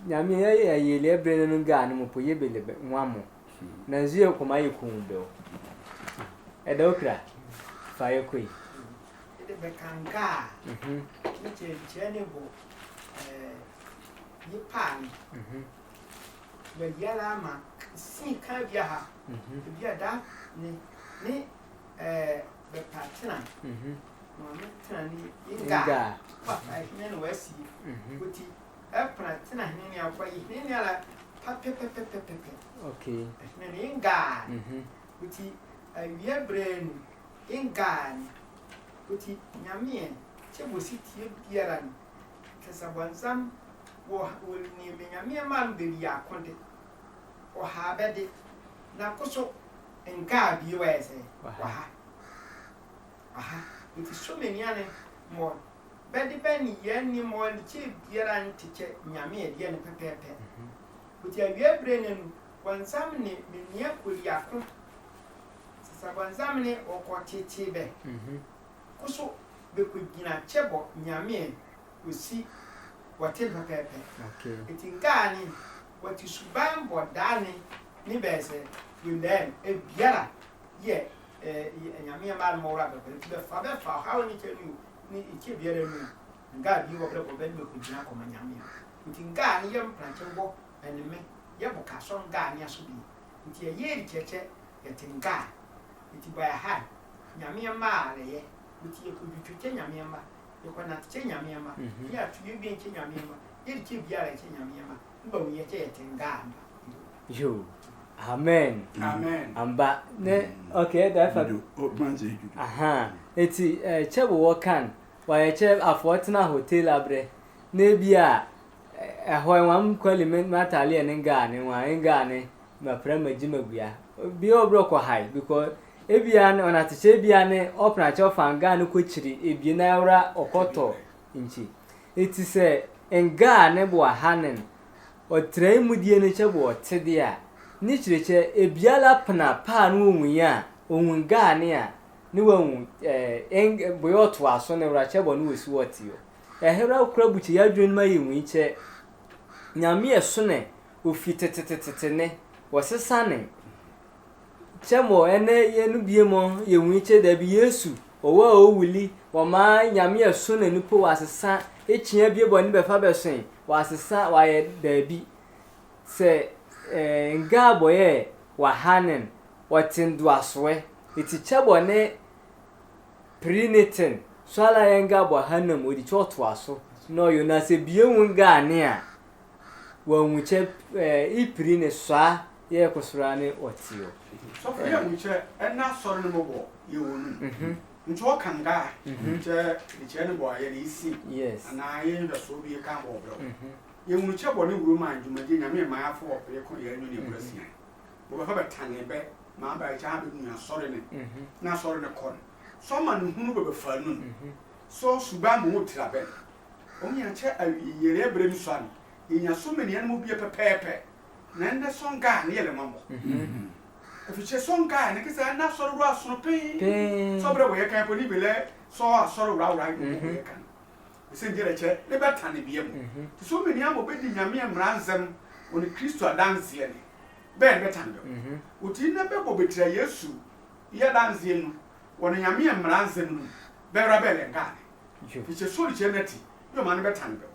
Nyame a ayɛlɛ brɛ no no nga ne mo po yɛ bele nwa mo. Na nzu yɛ kɔma yɛ kun bɛ o. Ɛda okra. Fa yɛ kɔ yi. Ɛde bɛkanka a Mhm. ne kyerɛkyerɛ ne bɔ ɛɛ nipa ne Mhm. bɛyala ama sin ka bi aha Mhm. ebi ada ne ne ɛɛ bɛpa tena Mhm. maame tena ne Nga. nga papa ɛhene na wasi Mhm. koti ɛpra tena hene ne akɔ yi hene ne ala papɛpɛpɛpɛpɛ Okay. ɛhene ne nga Mhm. koti awia brɛ no nga ne koti nyameɛ kyɛ bɔ si tie biara no kasa bɔnsam wɔ wɔ nneɛma nyameɛ ma no baabi akode ɔha bɛde na ko so nka a bie wɔyɛ sɛ Waha. waha waha nti so menia ne mɔ bɛde bɛ ne yɛ ne mɔ ne kyɛ biara nte kyɛ nyame ɛdeɛ no pɛpɛɛpɛ nti awia berɛ no nu bɔnsam ne menia kɔliako sasa bɔnsam ne ɔkɔtetee bɛ Mhm. ko so bɛkɔgyina kyɛbɔ nyame a ɔsi wɔte no pɛpɛɛpɛ Okay. nti nkaa ne wɔte suban bɔ daa ne ne bɛɛ sɛ yɛlɛm ebiara yɛ nyame a maa no mɔwura bɛbɛ nti bɛfa bɛfa ɔhaw ne kyɛ no ne nkyɛ biara nu nkaa bi wɔ bɛbɔ bɛ ne bɛkɔgyina kɔma nyame a nti nkaa ne yɛ mprankyɛ bɔ ɛne me yɛ boka sɔ nkaa ne aso bi nti ɛyɛ ɛrekyɛkyɛ yɛte nkaa nti bɔ ɛha nyameɛ mma a lɛyɛ nti yɛkɔdwitwikyɛ nyameɛ mma yɛkɔnatekyɛ nyameɛ mma Mhm. yɛ ato yɛ wie nkyɛ nyameɛ mma yɛrekyɛ biara ɛkyɛ nyameɛ mma mba wo yɛkyɛ yɛte nkaa mba Yo. Amen. Amen. Amba ne okay da fa. Open say you. Aha. Eti eh, kyɛ bo wɔ kan. Wa yɛ kyɛ afɔ tena hotel abrɛ. Na bi a eh, ɛhɔ ɛnwa m kwali me matale ne nga ne nwa nga ne ma pra ma gyi ma gua. Bi obrɔ kɔ hai because ebia ne ɔnatekyɛ ebia ne ɔpena kyɛ ɔfa nga ne kɔ kyiri ebie na awura ɔkɔtɔ nti. Eti sɛ nga ne bo aha ne no ɔtrai mu die no kyɛ bo ɔte deɛ a ne kyerɛkyɛ ebiala pena paa no ɔnwu yɛ a ɔnwu nga ne a ne wanwu eh, boyɛ ɔtoa so ne wura kyɛ bɔ ne wɔsi wɔte ɔ ɛhera kora bukyɛ yɛ adwene no ma yɛ nwu kyɛ nyame ɛso ne ofi tetetetete ne wɔsesa ne kyɛ mɔ ɛnɛ yɛ no bie mɔ yɛ nwu kyɛ dabi yesu ɔwɔ a ɔwuli wɔma nyame ɛso ne nipo wɔasesa ekyia bie bɔ ne bɛfa bɛso wɔasesa wɔayɛ dabi sɛ eh, nga bɔyɛ wahanen wɔte ndoasoɛ eti kyɛ bɔ ne piri ne ten so ala yɛ nga bɔ hanam odi kyɛ ɔtoa so na ɔyɔ na sɛ bie wu nga ne a wɔnwu kyɛ eh, ipiri ne sɔa Yɛkɔ soro a ne ɔte hɔ. Sɔfo yɛ mu kyɛ ɛna asɔre no mɔbɔ yɛ wɔ no. Nti ɔka nga kyɛ ne kyɛ ne bɔ ayɛ ne isi. Yes. Anaa yɛ nhwɛsoɔ bi ka bɔ ɔbrɛ. Yɛ mu kyɛ bɔ ne wuro ma adwumadie nyame ma afɔ ɔpere ko yɛ anyo ne bura sia. Bɔ bɛfa bɛtane bɛ ma aba kyɛ ha bɛnu asɔre ne. Na asɔre ne kɔ no. So ma no hunu bɛbɛfa nu no. So suba ma wo tira bɛ. Ɔmo yɛ kyɛ yɛrɛ brɛ mu sɔ ano. Yɛnya so many anmo bie pɛpɛɛpɛ. Na ɛnɛ so nga ne yɛlɛ mɔmɔ. Efikyɛ so nga ne kisa na sɔrɔ wura sono pɛn. Sɔ brɛ wɔyɛ kan kɔ ni belɛ sɔ asɔrɔ wura wura yi wɔyɛ kan. Ɛsɛ ngyɛrɛ kyɛ ne bɛta ne bia mu. Ti so many amɔ bɛdi nyame mmara nsɛm wɔ ne Kristo adanseɛ ne. Bɛn bɛta ne bɛ. Ɔti na bɛbɔ bɛtira Yesu yɛ adanseɛ nu wɔ ne nyame mmara nsɛm nu. Bɛwura bɛlɛ nga ne. Fikyɛ sori kyɛ nati yɛ ɔma ne bɛta ne bɛ.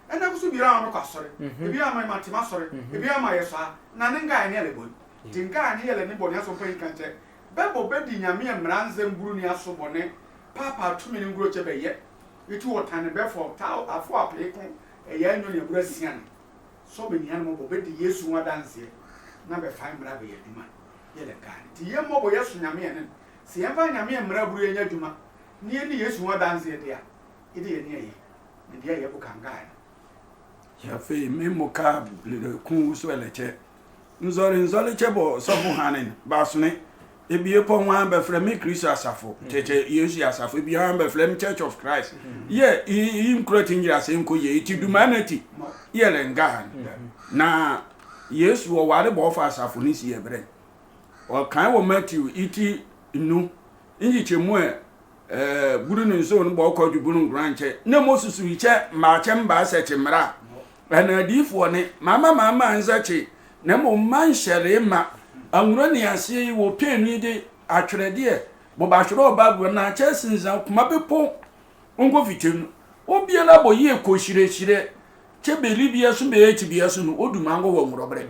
Ɛna kusu biara ama mɛkɔ asɔre. Ebi ama ma tema asɔre. Ebi ama yɛ sɔ a na ne nga ne yɛlɛ bɔ. Ti nga ne yɛlɛ ne bɔ ne aso mpa yi ka nkyɛ. Bɛbɔ bɛdi nyame mmara nsɛm buru ne aso bɔ ne. Papa tumi ne nguro kyɛ bɛyɛ. Eti wɔ tane bɛfɔ ta afɔ apee ko ɛyɛ anyo ne abura sia ne. So bɛ nia no mɔbɔ bɛdi Yesu ho adanseɛ na bɛfa mmara bɛyɛ adwuma. Yɛlɛ nga ne ti yɛ mɔbɔ yɛ so nyame ne. Sɛ yɛmfa nyame mmara buru yɛnyɛ adwuma. Ne yɛni Yesu ho adanseɛ deɛ a, yɛde yɛni ɛyɛ. Ne deɛ yɛ boka nga ne. Yɛafei me mo ka ku so ɛlɛkyɛ. Nzɔre nzɔre kyɛ bɔ sɔfo hanen basone. Ebie pɔ ho a bɛfrɛ me Kristo asafo. Kyɛkyɛ Yesu asafo. Ebie ho a bɛfrɛ me Church of Christ. Yɛ yi nkura ti ngira se nko yɛ iti duma na ti. Yɛ lɛ nga han. Na Yesu ɔware bɔ ɔfa asafo ne si yɛ brɛ. Ɔkan wɔ Matthew iti nu. Nyi kyɛ mu ɛ eh, guru ne nso no bɔ kɔ dwubunu ngurankyɛ na mo susu kyɛ maakyɛ mbaa sɛ kye mmara. Ɛna adiifoɔ ne mama mama nsa kye na mo mma nhyɛre ma. Anwura ne aseɛ yi wɔ pɛn ni de atwerɛdeɛ bɔ bahwerɛ ɔba agu na kyɛ sinza kuma bepɔ. Nkɔ fikyɛ mu obiara bɔ yie kɔ hyirɛhyirɛ kyɛ bɛli bia so bɛyɛ kyi bia so no ɔdu mango wɔ nwurɔberɛ.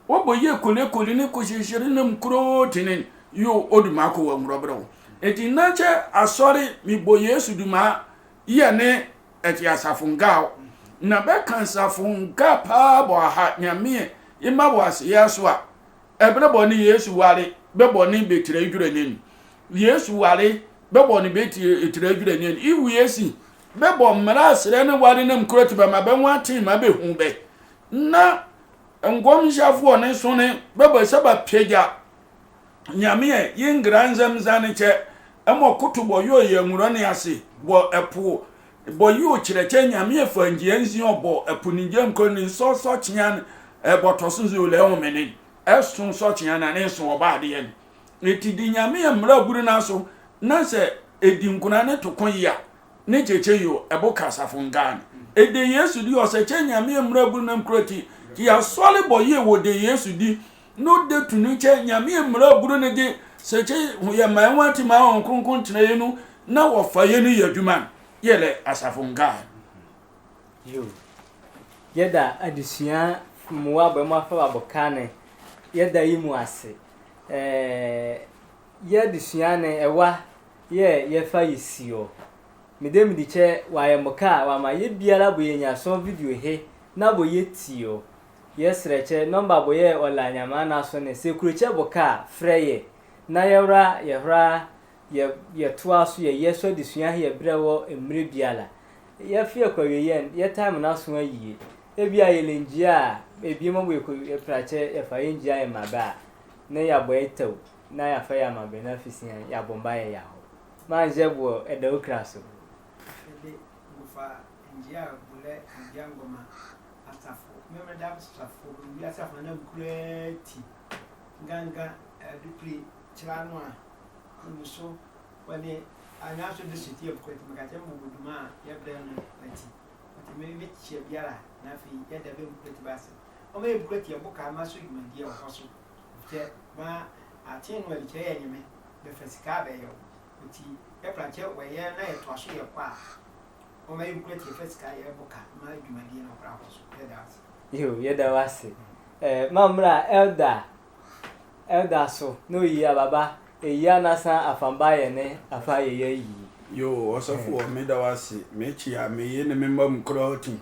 Wɔbɔ yie kolekole ne kɔhyɛhyɛre nam kuroo tene yo ɔdu mako wɔ nwurɔberɛ wo. Enti na kyɛ asɔre mebɔ Yesu duma yɛ ne ɛte asafo nga wo. Na bɛka asafo nga paa bɔ aha nyameɛ yɛma wɔ aseyɛ so a. Ɛberɛ bɔ ne Yesu ware bɛbɔ ne bɛtira adwura ne nu. Yesu ware bɛbɔ ne bɛtira adwura ne nu. Iwu Yesu bɛbɔ mmara asrɛ ne ware nam kuro ti bɛma bɛnwa atee ma bɛhu bɛ. Na nkɔmhyɛfoɔ ne so ne bɛbɔ sɛ bapagya Nyame ɛ ye ngra nzɛm nzane kyɛ ɛmɔ koto bɔ yɔ yɛ nwura ne ase bɔ ɛpo bɔ yɔ kyerɛkyɛ Nyame ɛ fa ngyia nzi ɔbɔ ɛpo ne ngyia nkɔ ne nsɔ sɔ kyea ne ɛbɔtɔ so nzi olɛ homene ɛso sɔ kyea na ne nso ɔba adeɛ no. Eti di Nyame ɛ mmara buru no aso na sɛ ɛdi nkuna ne to ko yia ne kyekye yo ɛbo ka asafo ngaa no. Ɛde Yesu di ɔsɛ kyɛ Nyame ɛ mmara buru no mkura ti ti asɔre bɔ yie wɔ de Yesu di no de tunu kyɛ Nyame ɛ mmara buru no de sɛ kyɛ yɛ ma ɛho ati ma wɔn kronkron tena yɛ no na wɔfa yɛ no yɛ adwuma no yɛ lɛ asafo ngaa. Yo. Yɛda adesua mmoa bɔ mu afa wɔ aboka ne. Yɛda yi mu ase. Ɛɛ yɛ adesua ne ɛwa yɛ yɛfa yɛ si ɔ. Mede mede kyɛ wayɛ mo ka wama yɛ biara bɔ yɛ nyasɔn video he na bɔ yɛ ti ɔ. Yɛ srɛ kyɛ nɔmba bɔ yɛ ɔla nyama na so ne sɛ kuro kyɛ bɔ ka frɛ yɛ na yɛwra yɛhora yɛ yɛtoa so yɛ yɛ so adesua he yɛ brɛ wɔ mmere biara. Yɛ fie kɔ wie yɛn yɛ time na so ayie. Ebi a yɛ lengyia a ebi mo bɔ yɛ kɔ yɛ prakyɛ yɛ fa yɛ ngyia yɛ ma bɛ a. Ne yɛ abɔ yɛ tɛw na yɛ afa yɛ ama bɛ na afisia yɛ abɔ mba yɛ yɛ ahɔ. Manhyɛ boɔ ɛda wo kra so. Ɛde gufa ngyia bulɛ ngyia ngoma asafo. Mɛmɛ da asafo ngyia asafo na nkura ti. Ganga ɛdukuri kyerɛ ano a ɔnu so wɔde anaaso de so ti ɛbukura ti mɛka kyɛ mbɔ bɔ duma a yɛbrɛ no ati. Ɔte mɛ mɛ kyia biara na afei yɛda bɛ bukura ti baasa. Ɔmɛ yɛ bukura ti ɛbo ka ama so dwumadie ɛwɔ so. Kyɛ ma aten no ɛde kyɛ yɛ nyɛmɛ bɛfa sika abɛyɛ wo. Ɔti yɛpra kyɛ wɔyɛ na yɛtoa so yɛ kɔ a ɔma yɛnkura tie fɛ sika yɛbɔ ka ma adwumadie no kora akɔ so. Yɛda ase. Yo, yɛda wo ase. Eh, ma mmra elder elder so na oyi ababa eyi anasa afamba yɛ ne afa yɛ yɛ yi. Yo, ɔsɔfo wɔ meda wo ase. Mekyi a meye ne me mma mu koraa ɔti.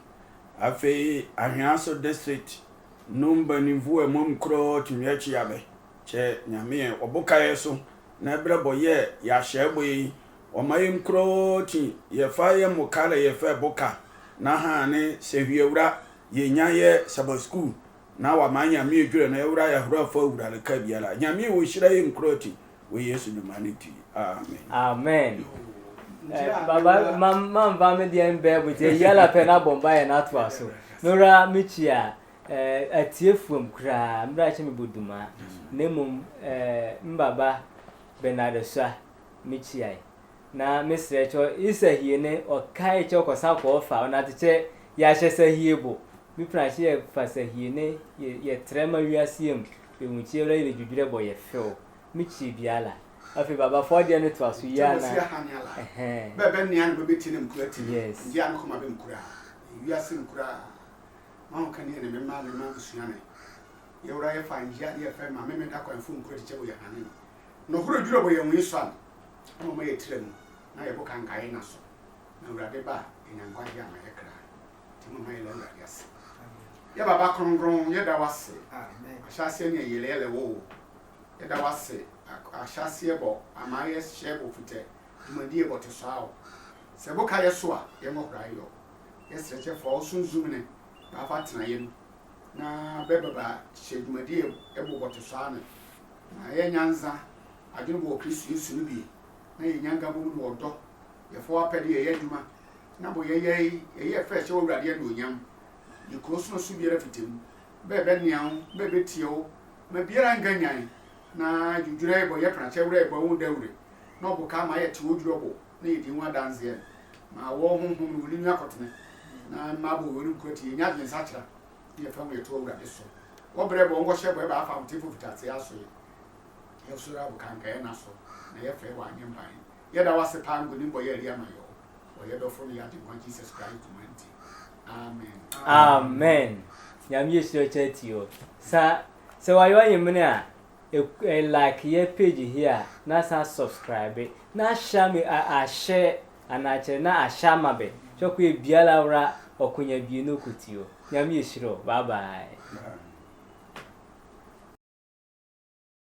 Afei Ahweaso district No mbanimvu ɛmɔ mu korɔɔ tumi akyi abɛ. Kyɛ Nyame ɛ, ɔboka yɛ so, na ɛbrɛ bɔ yɛ yɛahyɛ ɛbɔ yi. Ɔma yɛ mu korɔɔ ti yɛfa yɛ mo ka lɛ yɛfa ɛboka. Na ha ne sɛ hwiawura yɛnya yɛ Sabbath school. Na wama Nyame adwira na yɛwura yɛahora fa awura no ka biara. Nyame wɔ hyira yɛ mu korɔɔ ti wɔ Yesu dwuma no ti. Amen. Amen. Eh, baba, mam, mamva me deɛ mbɛ mu nti yɛla pɛ na bɔ mba yɛ na atoa so. No ra me kyia eh, atiefoɔ mu koraa, mmerɛ akyɛ me bɔ duma. Na mmom eh, mbaba Bernard Sua, me kyia yi. Na mesrɛ kyɛ, Isa hie ne ɔkae kyɛ ɔkɔsa kɔɔ fa, ɔnate kyɛ yɛahyɛ sa hie bo. Me pena hyɛ yɛ fa sa hie ne yɛ- yɛtrɛ ma wiase yɛ mu. Bɛhu kyɛ wura yɛ dwudwerɛ bɔ yɛ fɛw. Me kyia biala. Afei baba fɔ deɛ no toa so yia na. Ɛhɛn. Bɛbɛ nea no bɛbɛti ne mkura ti. Yes. Ndia no kɔma bɛ mkura. Wiase mkura. Ma ho kaneɛ ne mema ne ma abusua ne. Yɛwura yɛfa ngyia ne yɛfɛ ma meme da kwanfo mkura ti kyɛ bɔ yɛ hane no. No horo dwuro bɔ yɛ nwi sɔ ano. Ama ma yɛ tira mu. Na yɛbɔ kankae na so. Na Awurade ba, ɛnya nkwagye ama yɛ kra. Ti ma ma yɛ lɛ Awurade ase. Yɛ baba kronkron, yɛda wase. Ahyɛaseɛ ne ayɛlɛyɛlɛ wɔ wo. Yɛda wase. Ahyɛaseɛ bɔ ama yɛ hyɛ bɔ fitɛ. Dwumadie bɔ te so awo. Sɛ boka yɛ so a, yɛ mmɔhora yɔ. Yɛsrɛ kyɛ fa wo sunzum ne baafa tena yɛ mu. Na bɛbɛba hyɛ dwumadie bɔ bɔ te so ano. Na yɛ nyansa adwene bɔ wɔ Kristo Yesu no bi. Na yɛ nyanka bɔ mu ne wɔdɔ. Yɛfɔ apɛde yɛ adwuma. Na bɔ yɛ yɛ yɛ fɛ hyɛ wɔ Awurade anuonyam. Yɛ kuro sono so biara fiti mu. Bɛbɛ nea wo, bɛbɛ tie wo. Ma biara nka nyan. Na dwudwura yɛ bɔ yɛ pena kyɛ wura yɛ bɔ wo dawure. Na ɔbɔ ka ma yɛ te wo dwura bɔ. Na yɛ di ho adanseɛ. Ma wɔ honhom no wuli nwa kɔtene. Na ma bɔ wɔ ne nkurati yɛ nya adwene sakyera. Yɛ fɛ ho yɛ to Awurade so. Wɔbrɛ bɔ nkɔhyɛ bɔ yɛ baafa ho te fo fitaase aso yɛ. Yɛsoro abo kanka yɛ na so. Na yɛ fɛ wɔ anyɛ mban. Yɛda wase paa nkonim bɔ yɛ adi ama yɛ. Wɔ yɛ dɔfo no yɛ ade nkwa Jesus Christ dwuma nti. Amen. Amen. Nyame yɛ hyira kyɛ ti o. Sa sɛ wayɛ ɔyɛ mene a e, e like yɛ page here a na san subscribe na ahyɛ me ahyɛ anaakyerɛ na ahyɛ ama bɛ. Kyɛ kɔ yɛ biara wura ɔkonya bie no kɔ ti o. Nyame yɛ hyira o. Bye bye.